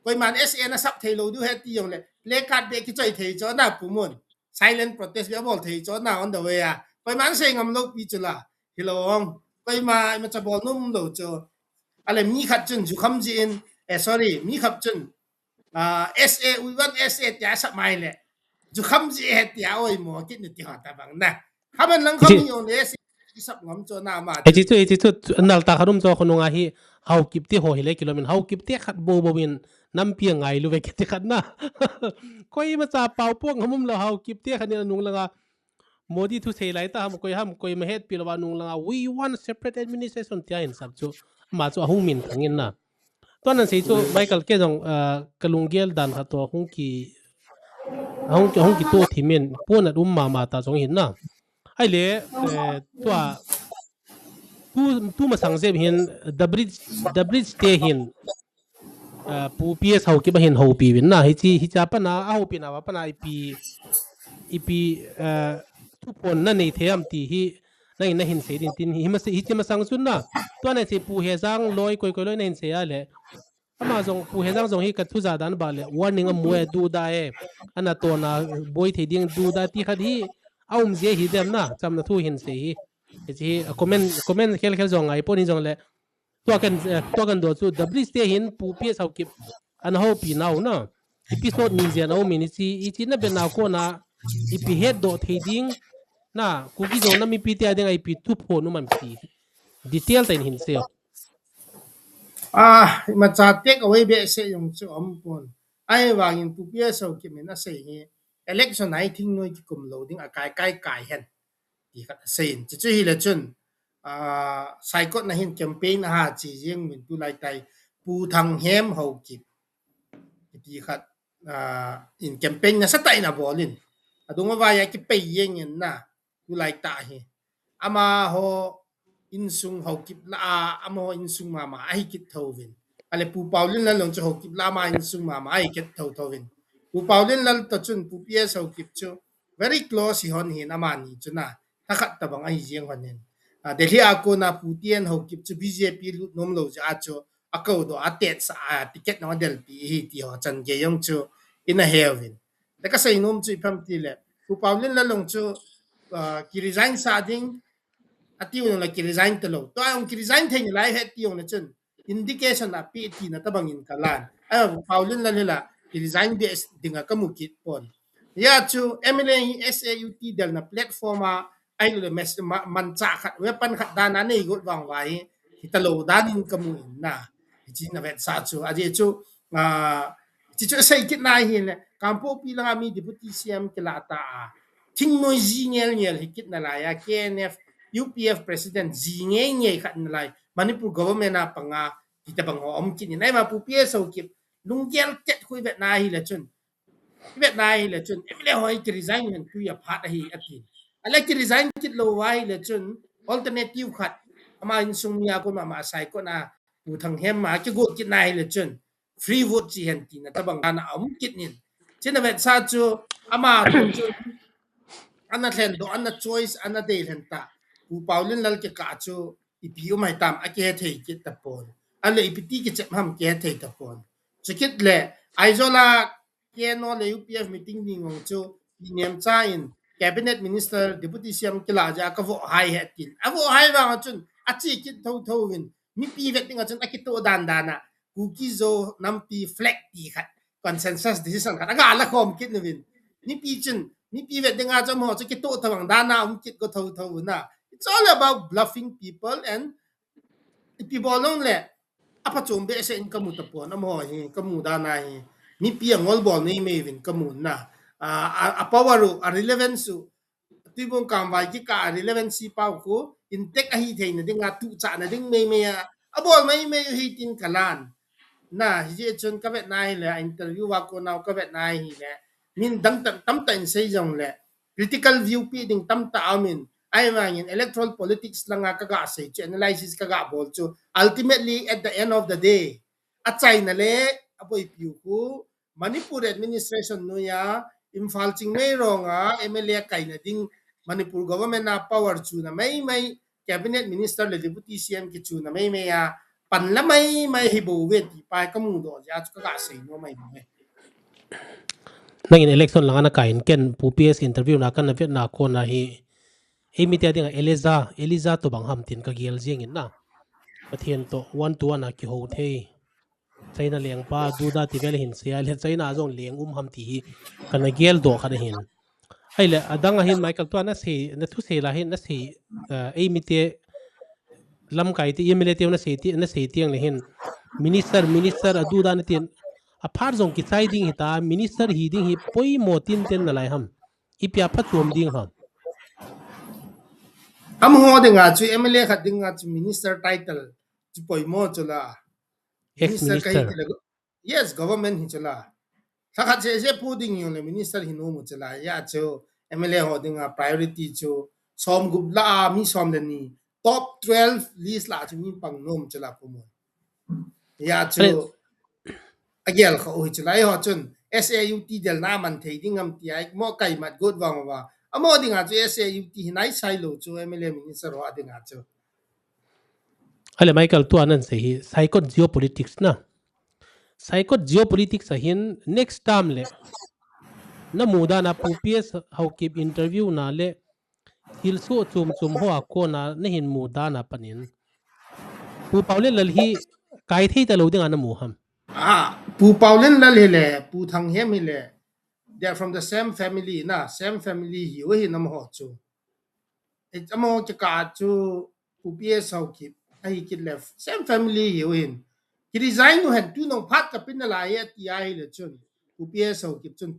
koiman S A na sap thei lou diu ahi ti jong le, placard beh kichoi thei chu na Pu Mun. Silent protest beh bol thei chu na on the way a. Koiman sei ngam lou pi chu la. Hilou ong. Koima imacha bol nom lou chu. Ale mi khat chun jukham ji in, eh, sorry, mi khat chun, ah, S A, "We want S A" tia sap mai le. Jukham ji ahi tia oimo kit ni ti ho ta bang na. Khaman lang kham Hiche hi jong le S A sap ngam chu na ma. Hiche chu, hiche chu, nal ta khat um chu khonung a hi, Haokip te ho hi le kilom in, Haokip te khat bou bou in, nampi a ngailu ve kiti khat na. Koimacha pao po ngam umlou Haokip te khat in anung langa. Modi thusei lai ta ham, koi ham, koima hetpi lou va nung langa, "We want separate administration" tia hin sap chu. Ama chu ahung min thang in na. Tua nan sei chu, Michael, kei jong, ah, ka lunggel dan khat toh hung ki, hung ki, hung kitoh thim in, pon at um mama ta jong hin na. Ahile, eh, tua, tu, tu masang jep hin, The Bridge, The Bridge te hin, ah, Pu P S Haokip ahin houpi uvin na, hiche, hiche a pat na, ahoupi na, a pat na ipi, ipi, ah, thuphon na nei thei am ti hi, na in na hin sei ding tin, hi masa, hiche masang chun na, tua na sei Pu Hejang loi, koi koi loi na hin sei a le, Ama jong, Pu Hejang jong hi ka thu ja dan ba le, warning amu e, duda e. Ana tona boi thei ding duda ti khat hi, a um je hi dem na, chamna thu hin sei hi. Hiche hi, a comment, comment khel khel jong ngai pon hi jong le. Tua kan, eh, tua kan do chu, The Bridge te hin Pu P S Haokip ana houpi nau na. Episode ni jen a um in hiche, hiche na be nau kona, ipi hetdoh thei ding, na, Kuki Zo nam mipi te a ding a ipi thuphon um am ti. Detail tah in hin sei o. Ah, imacha take away behseh jong chu um pon. Ahivangin Pu P S Haokip in asei hi, election a hi thingnoi kikum lou ding a kai kai kai hen. Ti khat asei in. Chuchu hile chun, ah, Saikot na hin campaign aha chi jing min tulai tai Pu Thanghem Haokip. Ti khat, ah, in campaign nasatah in abol in. Adung avai a kipei jeng in na. Tulai tah hi. Amaho insung Haokip lah a, amaho insung mama ahi kit tho uvin. Ale Pu Paolienlal jong chu Haokip lah a ama insung mama ahi kit tho tho uvin. Pu Paolienlal toh chun Pu P S Haokip chu very close hi hon hin amani chu na. Thakhat tabang ahi jeng hon hin. Ah, Delhi a kona Pu T N Haokip chu B J P lut nom lou jeh a chu akou doh a tet sa a ticket na delpi hi ti ho chan gei jong chu ina heuvin. Le kasei nom chu ipi ham tile Pu Paolienlal jong chu, ah, kiresign sa ding ati u le kiresign talou. Tua jong kiresign thei nalai ahi ti jong le chun indication ape tina tabang in kalan. Ahi Pu Paolienlal hi la kiresign be dinga kamu kit pon. Hijeh chu M L A hi S A U T delna platform a ahilou le mes-, ma-, manchah khat, weapon khat dan a anei got vang uva hi, hitalou dan in kamu in na. Hiche na vetsah chu, ajeh chu, ah, hiche chu asei kit na ahile, Kangpokpi langa mi Deputy C M kilah ta a, thingnoi ji ngel ngel hi kit nalai a, K N F, U P F President ji ngei ngei khat nalai, Manipur government a panga, hitabang ho um kit in, ahi ma Pu P S Haokip, lunggel tet khu ivet na ahile chun, ivet na ahile chun, M L A ho hi kiresign hen tui aphat ahi atin. Ahile kiresign kit lou uva ahile chun, alternative khat, ama insung mi a kon mama Saikot a, Pu Thanghem a, kigot kit na ahile chun, free vote chi hen tina tabang dan a um kit in. Hiche na vetsah chu, ama chu, ana lhen doh, ana choice, ana dei lhen ta. Pu Paolienlal kikah chu, ipi um ahitam, akihe thei kit tapon. Ahile ipi ti kichep ham kihe thei tapon. Chukit le, Aizawl a K N O le U P F meeting ding jong chu, Pi Nemcha in Cabinet Minister Deputy C M kilah jeh a kavoh hai ahi atin. Avoh hai vang a chun, ache kit thotho uvin. Mipi vet ding a chun akitoh dan dan a. Kuki Zo nampi flag ti khat. Consensus decision khat. Aga la khom kit uvin. Mipi chun, mipi vet ding a chun amaho chu kitoh tabang dan a um kit go thotho uvin na. It's all about bluffing people and ipi bol jong le, aphachom behseh in kamu tapon, amaho hi, kamu dan a hi. Mipi angol bol nei mei uvin kamu na. A, a, a power u, a relevance u, Tuibuong Kamvai kikah a relevancy pau khu, intact ahi theina ding a, tuchahna ding mei mei a, abol mei mei u hi tin kalan. Na, hijeh chun kavet na ahile, interview a kona kavet na ahile, min dang tam, tamtah in sei jong le, critical view pe ding tamtah aum in, ahivangin electoral politics langa kaga sei chu, analysis kaga bol chu, ultimately at the end of the day, achaina le aboipiu khu Manipur administration noiya Imphal Chingmeirong a M L A kaina ding Manipur government a power chuna mei mei, cabinet minister le deputy C M kichuna mei mei a, panla mei mei hi bou ve ti pa kamu doh jeh a chu kaga sei nom mei mei. Nangin election langa nakai in ken Pu P S interview na kana vet na kona hi, eimite a dinga Elijah, Elijah tobang ham tin kagel jeng in na. Pathen toh one to one a kihou thei. China lengpa, Duda ti vel hin sei a le China jong leng um ham ti hi kana gel doh khat ahin. Ahile, adang ahin Michael tua nasei, nathusei la hin nasei, eh, eimite lamkai te, M L A te nasei te, nasei teng le hin. Minister, minister a Duda natin, aphat jong kichai ding hita, minister hi ding hi poimo tinten nalai ham. Ipi a phachom ding ham. Amaho dinga chu, M L A khat dinga chu minister title chu poimo chu la. Minister kahi ti le, yes, government hi chu la. Lhakhat seh seh pu ding jong le minister hi nom u chu la. Hijeh chu M L A ho dinga priority chu som gup la a mi som le ni. Top twelve list la chu mi pang nom chu la pu mo. Hijeh chu agel kha u hi chu la. Eiho chun S A U T delna man thei ding ham ti a mo kaimat got vang uva. Amaho dinga chu S A U T hi naisai lou chu M L A minister ho a dinga chu. Ahile Michael tua nasei hi, Saikot geopolitics na. Saikot geopolitics a hin next term le. Namu dan a Pu P S Haokip interview na le. Thilsoh chom chom ho a kona nahin mu dan a panin. Pu Paolienlal hi kai thei talou dinga namu ham. Ah, Pu Paolienlal hi le, Pu Thanghem hi le. They are from the same family na, same family hi u hi amaho chu. Amaho kikah chu Pu P S Haokip, ahi kit le, same family hi u hin. Kiresign u hen tu nung phat kapin nalai e ti ahile chun. Pu P S Haokip chun.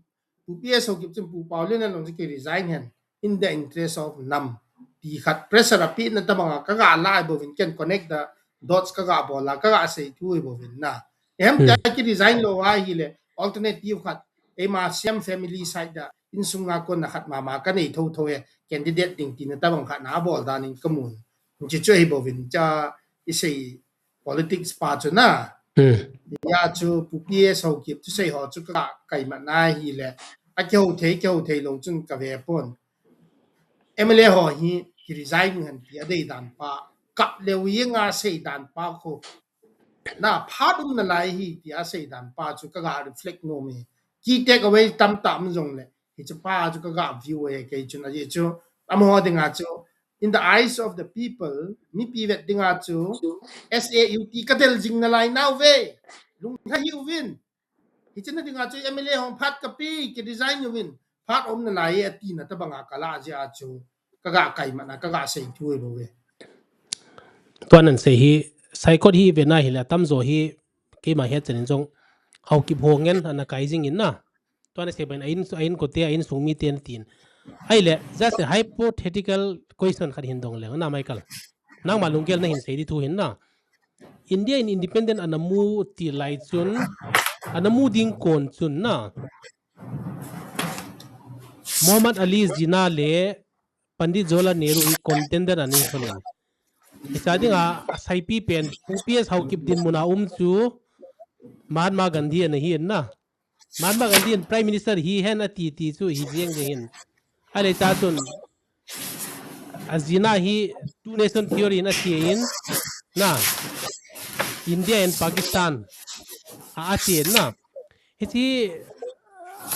Pu P S Haokip chun Pu Paolienlal jong chu kiresign hen. In the interest of nam. Ti khat pressure apeh na tabang a kaga la ahi bouvin ken connect the dots kaga bol a kaga sei thu ahi bouvin na. Eiham tia kiresign lou ahile alternative khat. Eima same family side a, insunga kona khat mama kanei thotho e, candidate ding tina tabang khat na abol dan in kamun. Hiche chu ahi bouvin, cha isei politics pa chu na. Hijeh chu Pu P S Haokip thusei ho chu ka kaimat na ahile. Akihou thei, kihou thei lou chun kave pon. M L A ho hi ki resign hen ti adei dan pa, kap leu hi nga sei dan pa ko. Na phat um nalai hi ti asei dan pa chu kaga reflect nom e. Key take away tamtah um jongle, hiche pa chu kaga view e kei chun. Ajeh chu amaho dinga chu, in the eyes of the people, mipi vet dinga chu S A U T kadel jing nalai nau ve. Lungtha hih uvin. Hiche na dinga chu M L A hung phat kapi, ki resign uvin. Phat um nalai e atina tabanga kala jeh a chu kaga kaimatna, kaga sei thu e bou ve. Tua nasei hi, Saikot hi vena hile atamjo hi keima hetchen in jong Haokip ho ngen ana kai jing in na. Tua nasei bang in a in, a inkote, a insung mite natin. Ahile, just a hypothetical question khat hin dong leng na, Michael. Nangma lunggel nahin sei di thu hin na. India in independent ana mu ti lai chun, ana mu ding kon chun na, Muhammad Ali Jinnah le Pandit Jawaharlal Nehru hi contender ana hi kon in. Hiche dinga aseipi pen, P S Haokip dinmun a um chu Mahatma Gandhi ana hi in na. Mahatma Gandhi in Prime Minister hihen ati ti chu hi jeng jeng hin. Ahile ta chun, a Jinnah hi two nation theory in athi in na, India and Pakistan a athi in na. Hiche,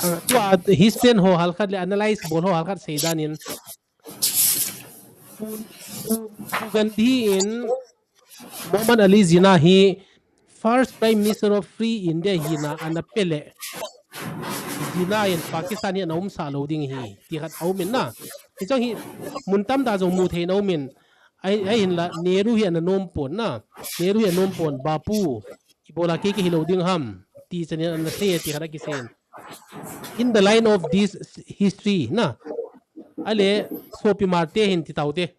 uh, tua history ho halkhat le analyze bol ho halkhat sei dan in, Pu, Pu, Pu Gandhi in Muhammad Ali Jinnah hi first Prime Minister of Free India hina ana pe le, Jinnah in Pakistan hi ana umsah lou ding ahi ti khat aum in na. Hiche hi mun tamtah jong mu thei in aum in, ahi, ahinla Nehru hi ana nom pon na. Nehru hi ana nom pon, Bapu, ibola kei kahi lou ding ham ti chan in ana sei e ti khat akisei in. In the line of this history na, ahile, Sopi Marte hin ti taute.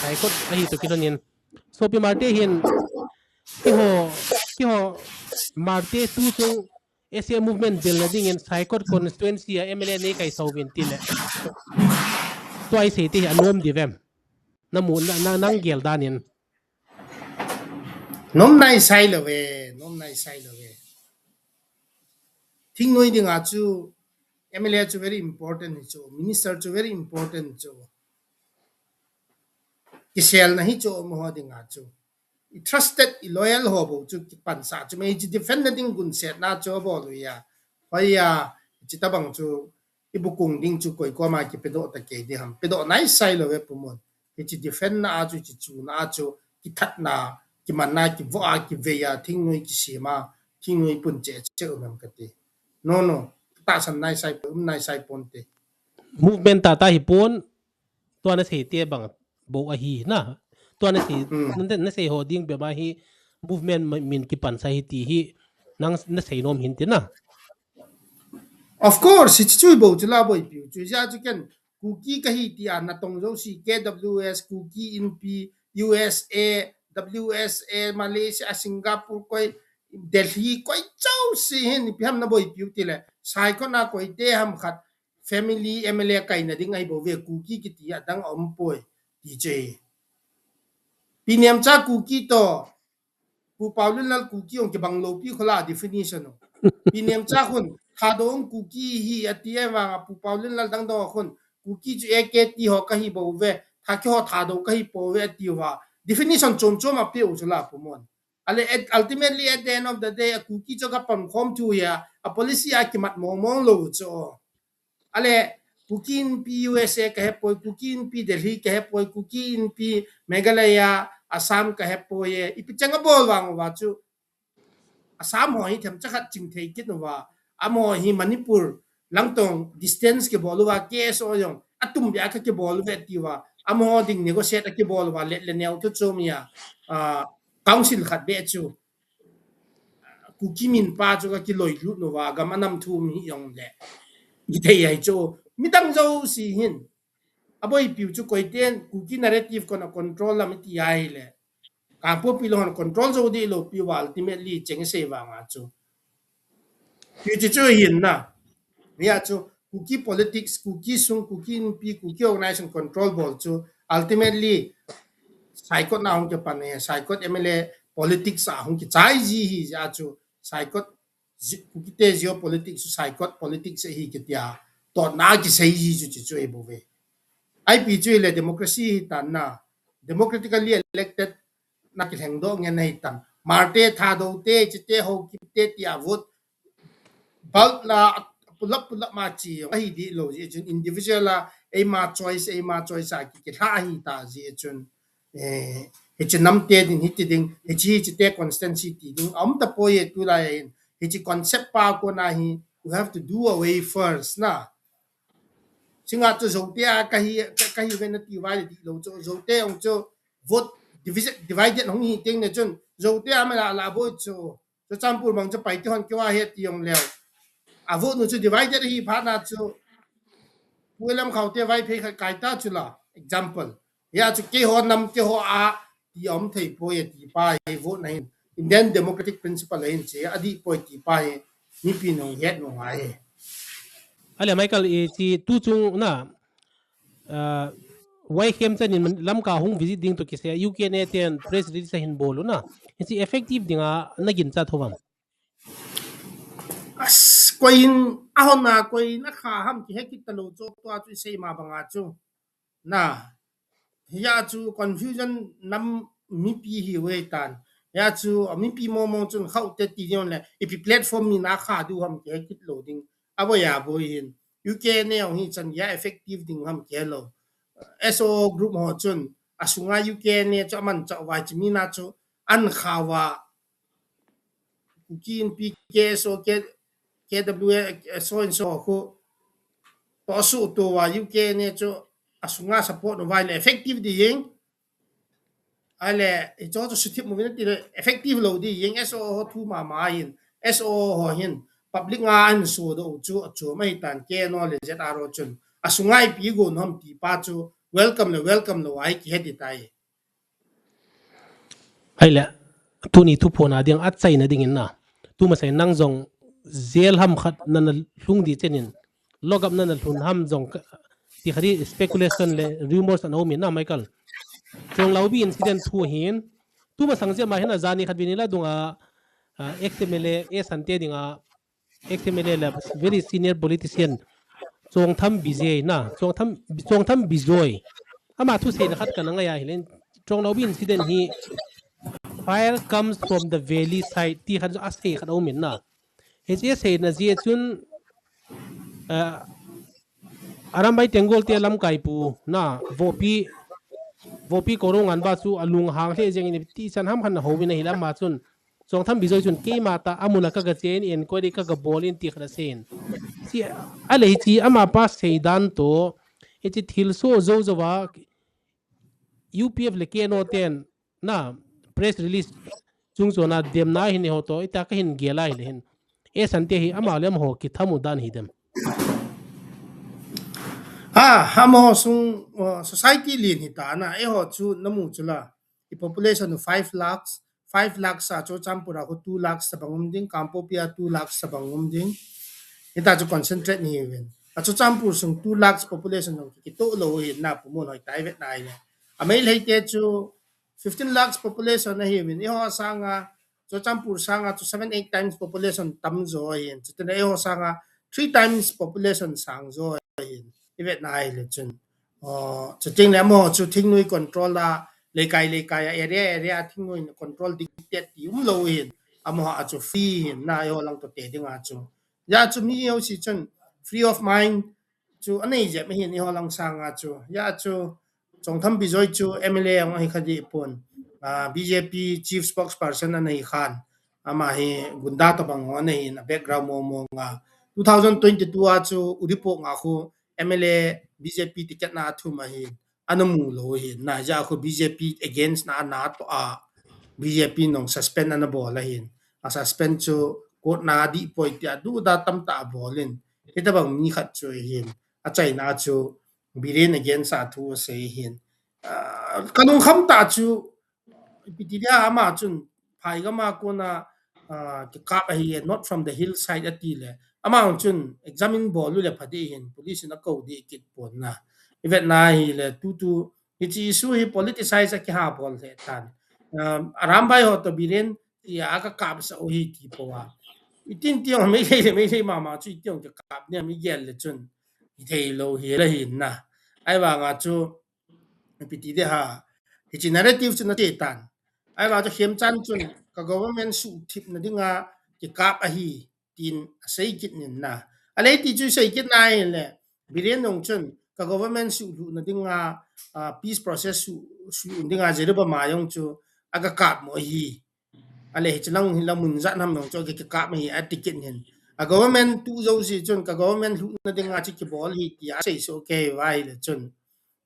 Saikot ahi toh kilhon in. Sopi Marte hin, keiho, keiho Marte tu chung S A movement belna dingin Saikot constituency a M L A nei kaisah uvin tile. Tua isei te hi anom di vem? Namu, na, na, nang gel dan in. Nom naisai lou ve, nom naisai lou ve. Thingnoi dinga chu M L A chu very important hi chu, minister chu very important chu. Kiselna hi chu amaho dinga chu. I trusted, i loyal ho bou chu kipansah chu, mei chu defend na ding gunsetna chu abol u ahi. Hoiya, hiche tabang chu, i bukung ding chu koi koma kipedoh ta kei di ham. Pedoh naisai lou ve Pu Mon. Hiche defend na a chu, hiche chuna a chu, kithatna, kimanna, kivoh a, kivei a, thingnoi kisem a, thingnoi pun cheh cheh um em kati. No, no. Tahsan naisai, um naisai ponte. Movement tahtah hi pon, tua nasei te bang bou ahi na. Tua nasei, hmm, na, nasei ho ding bep a hi movement ma-, min kipansah hi ti hi nang nasei nom hin ti na. Of course, hiche chu bou chu la boipiu chu. Hijeh chu ken Kuki kahi ti a natong jouse, K W S, Kuki Inpi, U S A, W S A, Malaysia, Singapore, koi, Delhi, koi jouse hin ipi ham naboipiu tile. Saikot na koite ham khat family M L A kaina ding ahi bou ve, Kuki kiti adang aum poi, ti chu. Pi Nemcha Kuki toh, Pu Paolunlal Kuki ong kibang lou pi khola definition o. Pi Nemcha khun, Thadou Kuki hi ati e vang a, Pu Paolunlal Dangdong khun, Kuki chu A K T ho kahi bou ve, Thakhi ho Thadou kahi pou ve ati uva. Definition chom chom apeu chu la Pu Mon. Ale, at, ultimately, at the end of the day, a Kuki chu kapan khom thu ahi a, a policy a kimat mong mong lou chu. Ale, Kuki Inpi U S A kahepoi, Kuki Inpi Delhi kahepoi, Kuki Inpi Meghalaya, Assam kahepoi e. Ipi chang abol vang uva chu. Assam ho hi themcha khat ching thei kit uva. Amaho hi Manipur langtong distance kibol uva, K S O jong atum bia kha kibol uve ti uva. Amaho ding negotiate akibol uva, let le neo thu chom ahi a, ah, council khat beh chu. Kuki min pa chu kakiloi lut uva, gam anam thum hi jong le. Hithei ahi chu. Midang jouse hin. Aboipiu chu koiten Kuki narrative kon a control lam iti ahile. Kangpokpi lang hon control jou deh lou piu va ultimately cheng sei vang a chu. Hiche chu hin na. Hia chu Kuki politics, Kuki sung, Kuki Inpi, Kuki organization control bol chu ultimately Saikot na hung kipan e, Saikot M L A politics a hung kichai ji hi jeh a chu Saikot Kukite geopolitics chu psychot politics ahi kitia totna kisei ji chu chi chu ahi bouve. Ipi chu hile democracy hi tan na, democratically elected na kilhengdoh ngen ahi tan. Marte, Thadou te, chite, Haokip te tia vote bulk la pulap pulap ma chi jong ahi di lou ji chun individual a eima choice, eima choice a ki, kilha ahi ta ji chun, eh, hichi namte din hiti ding, hichi, hichite constituency ti ding aum tapoi e tulai a hin. Hichi concept pa kona hi, you have to do away first na. Singa chu Zote a kahi, ka, kahi ve nati vai di lou chu, Zote jong chu vote division, divided hung hi teng le chun, Zote a mala la boi chu, Churachandpur bang chu Paite hon keu ahi ti jong leu. A vote nu chu divided ahi phat na chu, Pu Lamkhaote Vaiphei khat kai ta chu la, example. Hia chu keiho nam keiho a ti aum thei poi e ti pa hi vote na hin, Indian democratic principle a hin che adih poi ti pa hi mipi nung het nung ahi. Ale Michael, hichi tu chung na, ah, Vaikhemchand in Lamka hung visit ding toh kisai U K N A ten press release ahin bol u na. Hichi effective dinga na ginchat ho ham? As, koiin ahon a, koiin akha ham kihe kit talou chu tua chu isei ma banga chu. Na, hia chu confusion nam mipi hi ve tan. Hia chu, a, mipi mong mong chun Khaute ti jong le, ipi platform mi na kha diu ham kihe kit lou ding. A boi a boi hin. U K N A hi chan hia effective ding ham kihe lou. S O group ho chun, asunga U K N A chu aman chau vai chi mi na chu an kha va. Kuki Inpi K S O, K-, K W A, so and so khu. To su to va U K N A chu asunga support no vai le effective di jeng. Ale, i cho chu suthip mu vin ti le effective lou di jeng S O ho thu ma ma in. S O ho hin public nga an so do chu a chu mai tan K N O le Z R O chun. Asunga ipi go nom ti pa chu welcome le welcome lo ai ki he di tai. Ahile, tuni thuphon a ding, achaina dingin na. Tumasang nang jong jail ham khat nana lhung di chenin, lockup nana lhun ham jong ka, ti khat hi speculation le rumors ana um in na, Michael. Chonglaubi incident thu hin, tumasang jeh ma hin a jani khat vin ila dunga, ah, ex M L A, ex Sante dinga, ex M L A le very senior politician Chongtham Bijoy na, Chongtham, Chongtham Bijoy. Ama thuseina khat kana ngai a hileh, Chonglaubi incident hi fire comes from the valley side ti khat asei khat aum in na. Hiche seina jeh chun, ah, Arambai Tenggol te lamkai pu na, Vopi, Vopi Koro Nganba chu alunghang lheh jeng in ti chan ham khat na ho vin ahileh ama chun Chongtham Bijoy chun keima tah a mun a ka gache in, enquiry ka gabol in ti khat asei in. Hiche, ahile hiche ama pa seidan toh, hiche thilsoh jou jou a U P F le K N O ten na press release chung chon a demna hin eiho toh, ita kahin gel a hileh hin. Ex Sante hi ama le amaho kitham u dan hi dem. Ah, amaho sung, uh, society lin hi ta na, eiho chu namu chu la. I population u five lakhs, five lakhs a Churachandpur a khu two lakhs tabang um ding, Kangpokpi a two lakhs tabang um ding. Hita chu concentrate ni vin. A Churachandpur sung two lakhs population jong kitoh lou hi na pu mun hoi tai vet nai le. A Meitei te chu fifteen lakhs population ahi vin. Eiho sanga, Churachandpur sanga chu seven, eight times population tam jo ahin. Chutin eiho sanga three times population sang jo ahin. I vet nai le chun. Oh, chuting le amaho chu thingnoi control a, leikai leikai a, area area a thingnoi control dictate ti um lou hin. Amaho a chu free hin na eiho lang toh te ding a chu. Hia chu mi ho si chun free of mind chu anei jep hin eiho lang sanga chu. Hia chu Chongtham Bijoy chu M L A ang ahi kha di pon. Ah, B J P chief spokesperson anei khan. Ama hi gunda tabang ho anei in a background mong mong a. Two thousand twenty-two a chu Uripok nga khu M L A B J P ticket na athum ahin. Ana mu lou hin. Na hia khu B J P against na ana toh a. B J P nung suspend ana bol ahin. A suspend chu court na dih poi tia duda tamtah abol in. Hitabang mi khat chu ahin. Achaina chu Biren against a thu asei hin. Ah, ka lungkham tah chu, ipi ti dia ama chun, phai gam a kona, ah, kikap ahi, not from the hillside ati le. Ama chun examine bol u le pha di hin, police in akou di kit pon na. I vet na hile, tutu, hiche issue hi politicize a kiha bol le tan. Um, Arambai ho toh Biren, tia ka kap sa u hi ti po a. Itin tiang Meitei le Meitei mama chu itiang kikap ni mi gel le chun. Ithei lou hi la hin na. Ahivanga chu ipi ti de ha. Hichi narrative chu na te tan. Ahivanga chu Khemchand chun ka government suhthip na dinga kikap ahi tin asei kit nin na. Alei ti chu sei kit na le. Biren nung chun ka government suhlu na dinga uh, peace process su su dinga Zeruba ma yong chu aga kap mo hi. Ale hichi lang hi la mun zat nam nong chu kikap hi a ticket hin. A government tu zo si chun ka government hlu na dinga chi kibol hi ti a sei so ke vai le chun.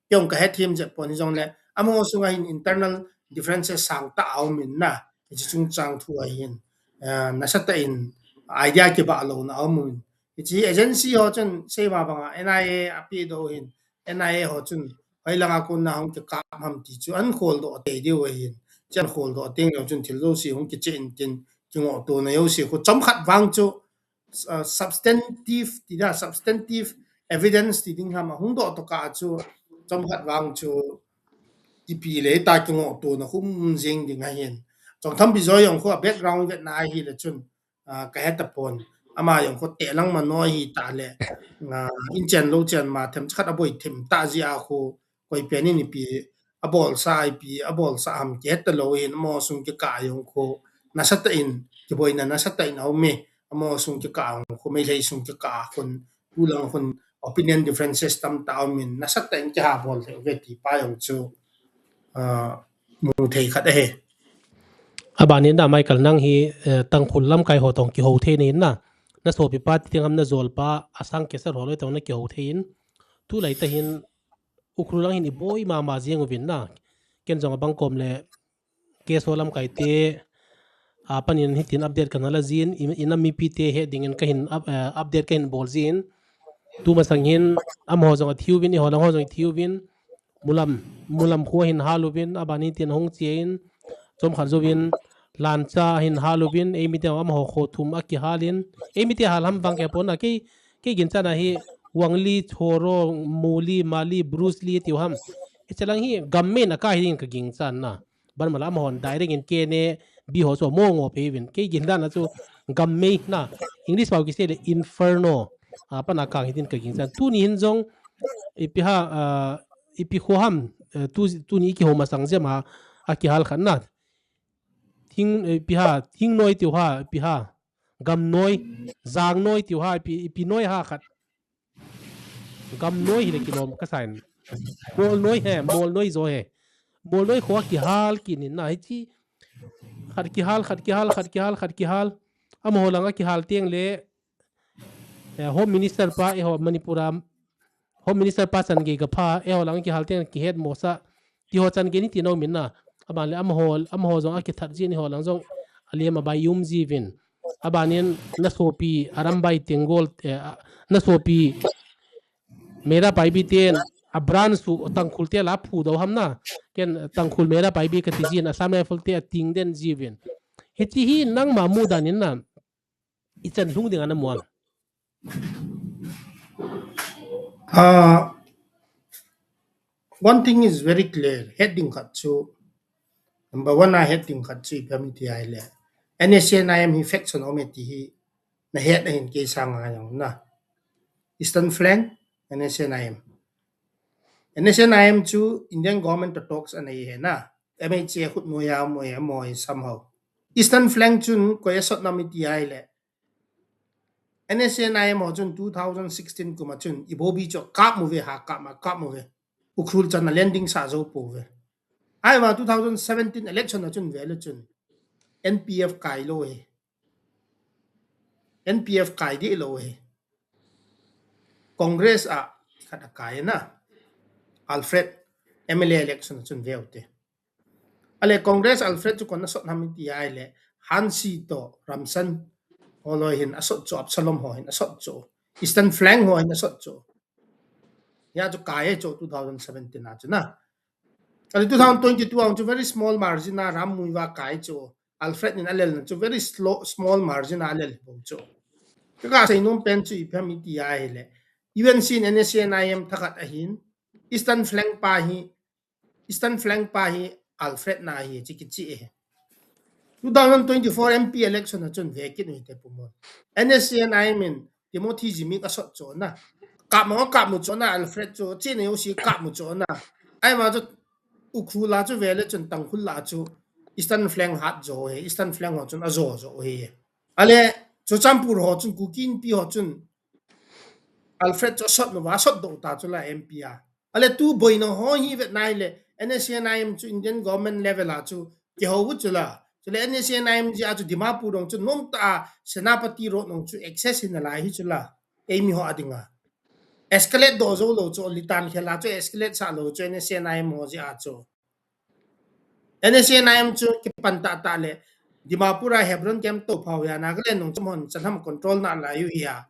Kyong ka het him je pon hi jong le. Amo sunga hin internal differences sang ta au min na. Hichi chung chang thu a hin. Uh, na sa ta in idea ki ba lo na au min. Hichi agency ho chun sei ma banga N I A a pi do hin. N I A ho chun hoi langa kun na hong kikap ham ti chu an khol do te diu ahin. Chan khol do teng lo chun thil zo si hong kiche in tin kingo to na yo si khu chom khat vang chu uh, substantive ti da substantive evidence ti ding ham hong do to ka chu chom khat vang chu ipi le ta kingo to na khum jing ding ahin. Chom tham bi zo yong khu background vet na hi le chun uh, ka het a pon. Ama yong khu te lang ma noi hi ta le uh, in chen lo chen ma them khat a boi them ta ji a khu koi pe ni ni pi a bol sa ai pi a bol sa am ke ta lo hin mo sung ke ka yong khu na sa ta in ke boi na na sa ta in au me a mo sung ke ka yong khu me lei sung ke ka khun ku lang khun opinion differences tam ta au min na sa ta in ke ha bol the ve ti pa yong chu uh, mu thei khat a he. A ba ni na mai kal nang hi uh, tang khul lam kai ho tong ki ho thei ni na na so pi pa ti ngam na zol pa a sang ke sa ho lo tong na ki ho thei in tu lai ta hin Ukhrul lang hin i boi ma ma ziang uvin na. Ken jong a bang kom le ke so lam kai te a panin hitin update kan la zin i na mi pi te he ding in ka hin update ka hin bol zin. Tu ma sang hin am ho jong a thiu vin i ho lang ho jong i thiu vin. Mulam mulam khu hin halu vin a bani tin hong chie in. Chom khat zo vin lan cha hin halu vin ei mi te am ho kho thum a ki halin. Ei mi te hal ham bang ke pon a ke ke gin cha na hi Wang Li, Choro, Muli, Mali, Bruce Lee, tiu ham. Hiche lang hi gammei na ka hi ding ka ging chan na. Ban mala amahon direct in ke ne bi ho so mo ngo pe vin. Ke gin dan na chu gammei na. English pau ki se le inferno. A pa na ka hi din ka ging chan. Tu ni hin jong ipi ha uh, ipi kho ham uh, tu tu ni ki ho ma sang je ma a ki hal khan na. Thing ipi ha thing noi tiu ha ipi ha. Gam noi, zang noi tiu ha, ipi, ipi noi ha khat. Gam noi hi le kilom ka sain. Mol noi he, mol noi zo he. Mol noi kho kihal kinin na hi chi. Khat kihal, khat kihal, khat kihal, khat kihal. Amaho langa kihal teng le eh, Home Minister pa eiho Manipur a Home Minister pa chan gei ka pha, eiho lang kihal teng kihet mo sa, ti ho chan gei ni ti no min na. Aban le amaho, amaho jong a kithat ji ni ho lang jong a liam a bai um ji vin. Aban in na sopi Arambai Tenggol, eh, na sopi Meira Paibi ten a branch su Tangkhul te la phu do ham na. Ken Tangkhul Meira Paibi ka ti jin Assam Rifle te a ting den ji vin. Hichi hi nangma mu dan in na. I chan lhung ding ana muang. Uh, one thing is very clear. Heading khat chu, number one a heading khat chu ipi ham iti ai le. N S C N I M hi faction om e ti hi na het na hin ke sang a yang na. Eastern Flank, N S C N I M. N S C N I M chu Indian government to talks anei he na. M H A khut noi a moi a moi somehow. Eastern Flank chun koi a sot nam iti ai le. N S C N I M ho chun two thousand sixteen kuma chun i bobi chu kap mu ve ha kap ma kap mu ve. Ukhrul chan a landing sa zo po ve. Ai ma two thousand seventeen election a chun ve le chun N P F kai lo he. N P F kai di lo he. Congress a khat a kai na. Alfred M L A election a chun ve u te. Ale Congress Alfred chu kon na sot ham iti ai le Hansi to Ramsan holoi hin a sot chu Absalom ho hin a sot chu Eastern Flank ho hin a sot chu. Ya chu kai chu two thousand seventeen a chu na. Ale two thousand twenty-two a chu very small margin a Ram Muivah kai chu Alfred in a lel na chu very slow, small margin a lel bo chu. Ka ka sei nom pen chu ipi ham iti ai le U N C in N S C N I M thakhat ahin Eastern Flank pa hi Eastern Flank pa hi Alfred na hi chi kichi e. two thousand twenty-four M P election a chun ve kit u hite Pu Mon. N S C N I M in Timothy Zimik asot chu na. Kap mo kap mu chu na Alfred chu, chi ne u si kap mu chu na. Ai ma chu Ukhrul a chu ve le chun Tangkhul la chu Eastern Flank hat jo he, Eastern Flank ho chun ajo jo he. Ale Churachandpur ho chun Kuki Inpi ho chun Alfred chu asot nu va sot do ta chu la M P a. Ale tu boina ho hi vet nai le N S C N I M chu Indian government level a chu kihou u chu la. Chu le N S C N I M ji a chu Dimapur dong chu nom ta Senapati Road dong chu access hin lai hi chu la. Eimi ho a dinga. Escalate do zo lo chu litan khel a chu escalate sa lo chu N S C N I M ho ji a chu. N S C N I M chu kipan ta ta le Dimapur a Hebron camp to phau ya Nagaland nung chum hon chan ham control na la yu hi a.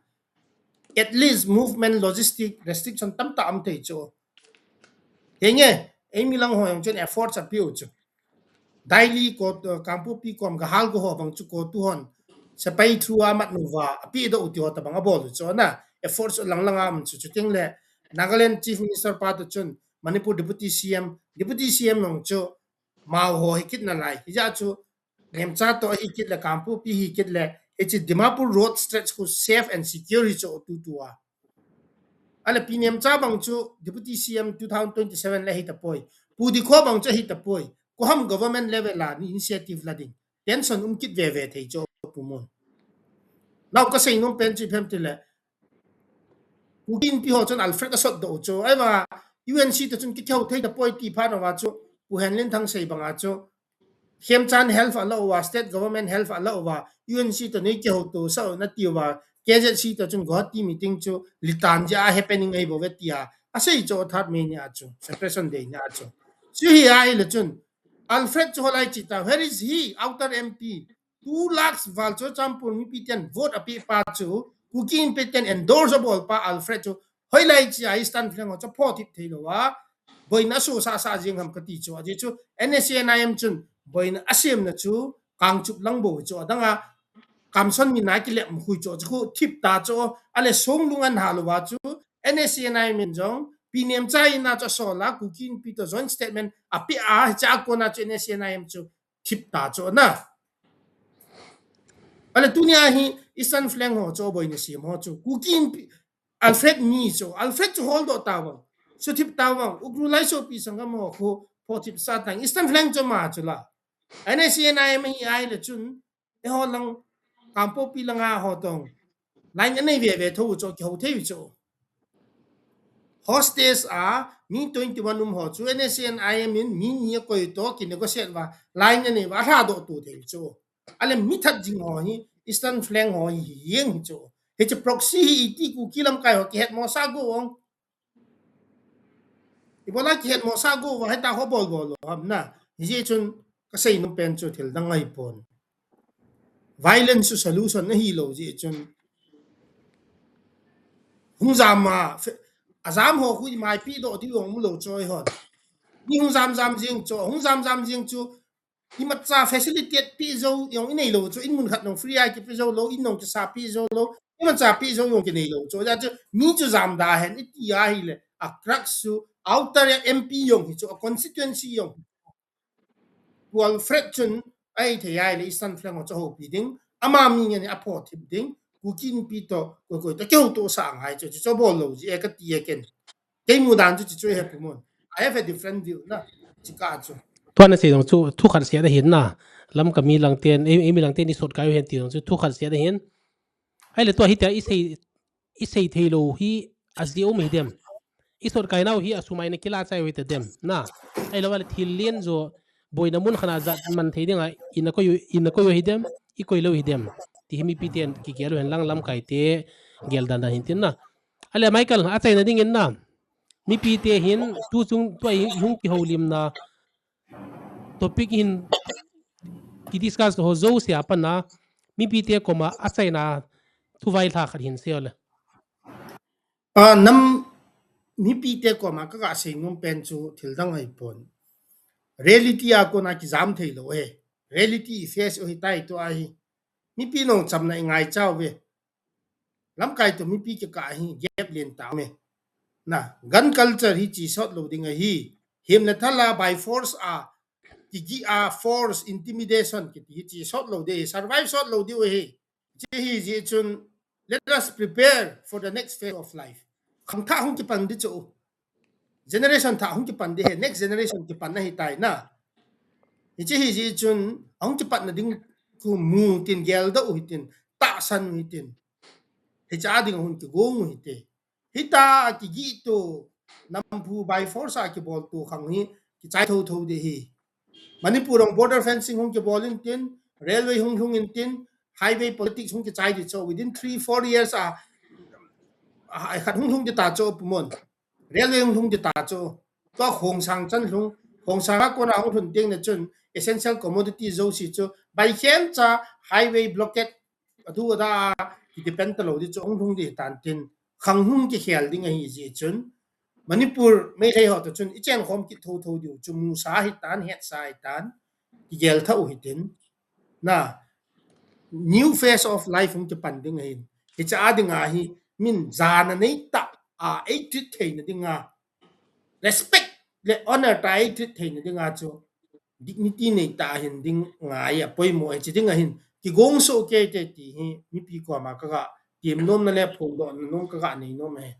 At least movement logistic restriction tam ta am thei chu. Henge, eimi lang ho yang chun effort sa piu chu. Daily ko, uh, Kangpokpi kom ga hal ko ho bang chu ko tu hon. Sepai thu a mat nu va, api do u ti ho ta bang a bol chu na. Effort lang lang am chu chu ting le. Nagaland Chief Minister pa tu chun, Manipur Deputy C M, Deputy C M nong chu mau ho hi kit na lai. Hi ja chu nemcha to hi kit le Kangpokpi hi kit le. Hi chi Dimapur road stretch khu safe and secure hi chu tu tu a. Ale Pi Nemcha bang chu Deputy C M two thousand twenty-seven le hi ta poi. Pu Dikho bang chu hi ta poi. Ko ham government level la ni initiative la ding. Tension um kit ve ve thei chu Pu Mon. Nau ka sei nom pen chu phem ti le. Kuki Inpi ho chun Alfred asot do chu. Ai va U N C to chun kitheu thei ta poi ti pha na va chu. Pu Henlin Thang sei bang a chu. Khemchand help a lo va, state government help a lo va, U N C to nei kihou to sa na ti va, K Z C to chun Guwahati meeting chu litan ja happening ai bo ve ti a. Asei chu that me ni a chu, separation day ni a chu. Chu hi a hi le chun. Alfred chu holai chi ta, where is he? Outer M P. Two lakhs val chu Churachandpur mipi ten vote api pa chu, Kuki Inpi ten endorse a bol pa Alfred chu, hoilai chi a Eastern Flank ho chu pho thip thei lo a, boina su sa sa jing ham ka ti chu, a ji chu, N S C N I M chun, boina asem na chu, Kangchup lang bo chu, adang a, Kamson mi na ki lem hui chu, chu khu thip ta chu, ale song lung an ha lo wa chu, N S C N I M in jong, Pi Nemcha in na chu so la, Kuki Inpi to joint statement, api a, cha ko na chu N S C N I M chu, thip ta chu na. Ale tunia hi Eastern Flank ho chu boina sem ho chu. Kuki Inpi Alfred mi chu. Alfred chu hol do ta vang. Su thip ta vang. Ukhrul Laisopi Sanggam ho khu pho thip sa tang. Eastern Flank chu ma chu la. N S C N I M hi ai le chun. E ho lang Kangpokpi langa ho tong. Line anei ve ve tho chu kihou thei chu. Hostage a mi twenty-one um ho chu N S C N I M in mi ni a koi to ki negotiate va line anei va hra do tu thei chu. Ale mi that jing ho hi Eastern Flank ho hi yeng hi chu. Hi chu proxy hi iti Kuki lamkai ho kihet mo sa go ong. Ibola kihet mo sa go va heta ho bol bol lo ham na. Hi ji chun ka sei nom pen chu thil dang ai pon. Violence chu solution na hi lo ji chun. Hung jam ma, fe-, a jam ho khu i mai pi do ti long mu lo choi hon. Ni hung jam jam jing cho, hung jam jam jing chu. I mat cha facilitate pi zo yong i nei lo chu, in mun khat nong free ai ki pi zo lo, in nong ki sa pi zo lo, i mat cha pi zo yong ki nei lo chu. Ja chu, mi chu jam da hen, i ti a hi le, a crack su, outer ya M P yong hi chu, a constituency yong. Pu Alfred chun, ai thei ai le, Eastern Flank ho chu ho pi ding, ama mi nge ni a pho thip ding, Kuki Inpi to, koi koi to, keu to sa ngai chu, chu, chu bol lo ji, e ka ti e ken. Kei mu dan chu chu he Pu Mon. I have a different view na. Chi ka chu. Tua na sei jong chu thu khat sia da hin na. Lamka mi lang ten, ei, ei mi lang ten i sot kai u hen ti jong chu thu khat sia da hin. Ai le tua hi tia i sei, i sei thei lo hi a ji um hi dem. I sot kai nau hi a sumai na kila chai u hi ta dem. Na. Ai lo va le thil lien jo boina mun khana jat man thei ding a i na koi u, i na koi u hi dem, i koi lo hi dem. Ti hi mipi ten ki gel u hen lang lamkai te gel dan dan hin tin na. Ale Michael, a chaina ding in na. Mipi te hin tu chung tua i hung kihoulimna topic hin ki discuss ho jo sia pana mipi te koma a chaina thu vailha khat hin sei le. A nam mipi te koma ka ga sei nom pen chu thil dang ai pon. Reality a kona ki jam thei lo he. Reality i face u hi tai tu a hi. Mipi nong chamna i ngai chau ve. Lamkai to mipi kikah hi gap lien ta me. Na, gun culture hi chi sot lo ding ahi. Him le thala by force a kigih a force, intimidation kiti hi chi sot lou ding, survive sot lou diu ahi. Chi hi ji chun, let us prepare for the next phase of life. Khang tha hung kipan di chu. Generation tha hung kipan di he, next generation kipan na hi tai na. Hi chi hi ji chun, hung kipan na ding ku mu tin gel da u hi tin, ta san u hi tin. Hi cha ding hun kigong u hi te. Hita kigih tu, nampu by force a kibol tu khang hi, kichai tho tho di hi. Manipur ang border fencing hung kibol in tin, railway hung hung in tin, highway politics hung kichai di cho, within three, four years a, a, a khat hung hung di ta cho pumon. Railway hung hung di ta cho. Tua hong sang chan hung, hong sang a kona hung hung ting na chun, essential commodity zo si cho, by khen cha highway blockade, atu ada ki depend ta lo di cho hung hung di tan tin, khang hung kikhel ding ahi ji chun, Manipur Meitei ho to chun, i chen khom kit tho tho diu, chu musa hi tan, hetsa hi tan, kigel tha u hi tin. Na, new phase of life hung kipan ding ahin. Hi cha a ding ahi, min jana nei ta, a, ei treat thei na ding a. Respect, le honor ta ei treat thei na ding a chu. Dignity nei ta hin ding ngai a poimo e chi ding ahin. Kigong so ke te ti hi, mipi ko ma ka ga. Tim nom na le phung do na nom ka ga nei nom e.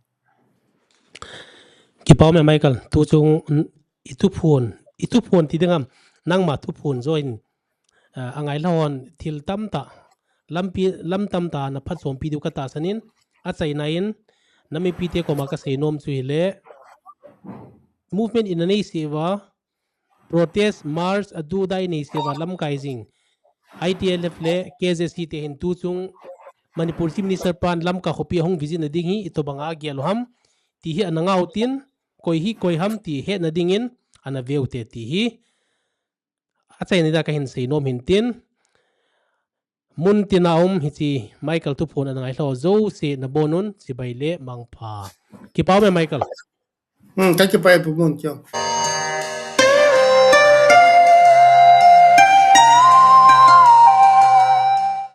Kipa me Michael, tu chung, n-, i tu phun, i tu phun ti ding am, nang ma tu phun zo in, a, a ngai la hon thil tam ta, lampi, lam tam ta na phat som pi diu ka ta sanin, a chai na in, na mipi te ko ma ka sei nom chu hi le, movement in a nei si va, protest march a du dai nei si va lam kai jing. I T L F le K Z C te hin tu chung Manipur Chief Minister pan Lamka khopi hung visit na ding hi i to banga gel ham ti hi ana ngau tin, koi hi koi ham ti he na ding in ana veu te ti hi. A chai ni da ka hin sei nom hin tin. Mun tina um hi chi Michael tu phun ana ngai lo zo si na bonun si bai le mangpha. Kipa me Michael. Hmm, ka kipa e pu mun kyo.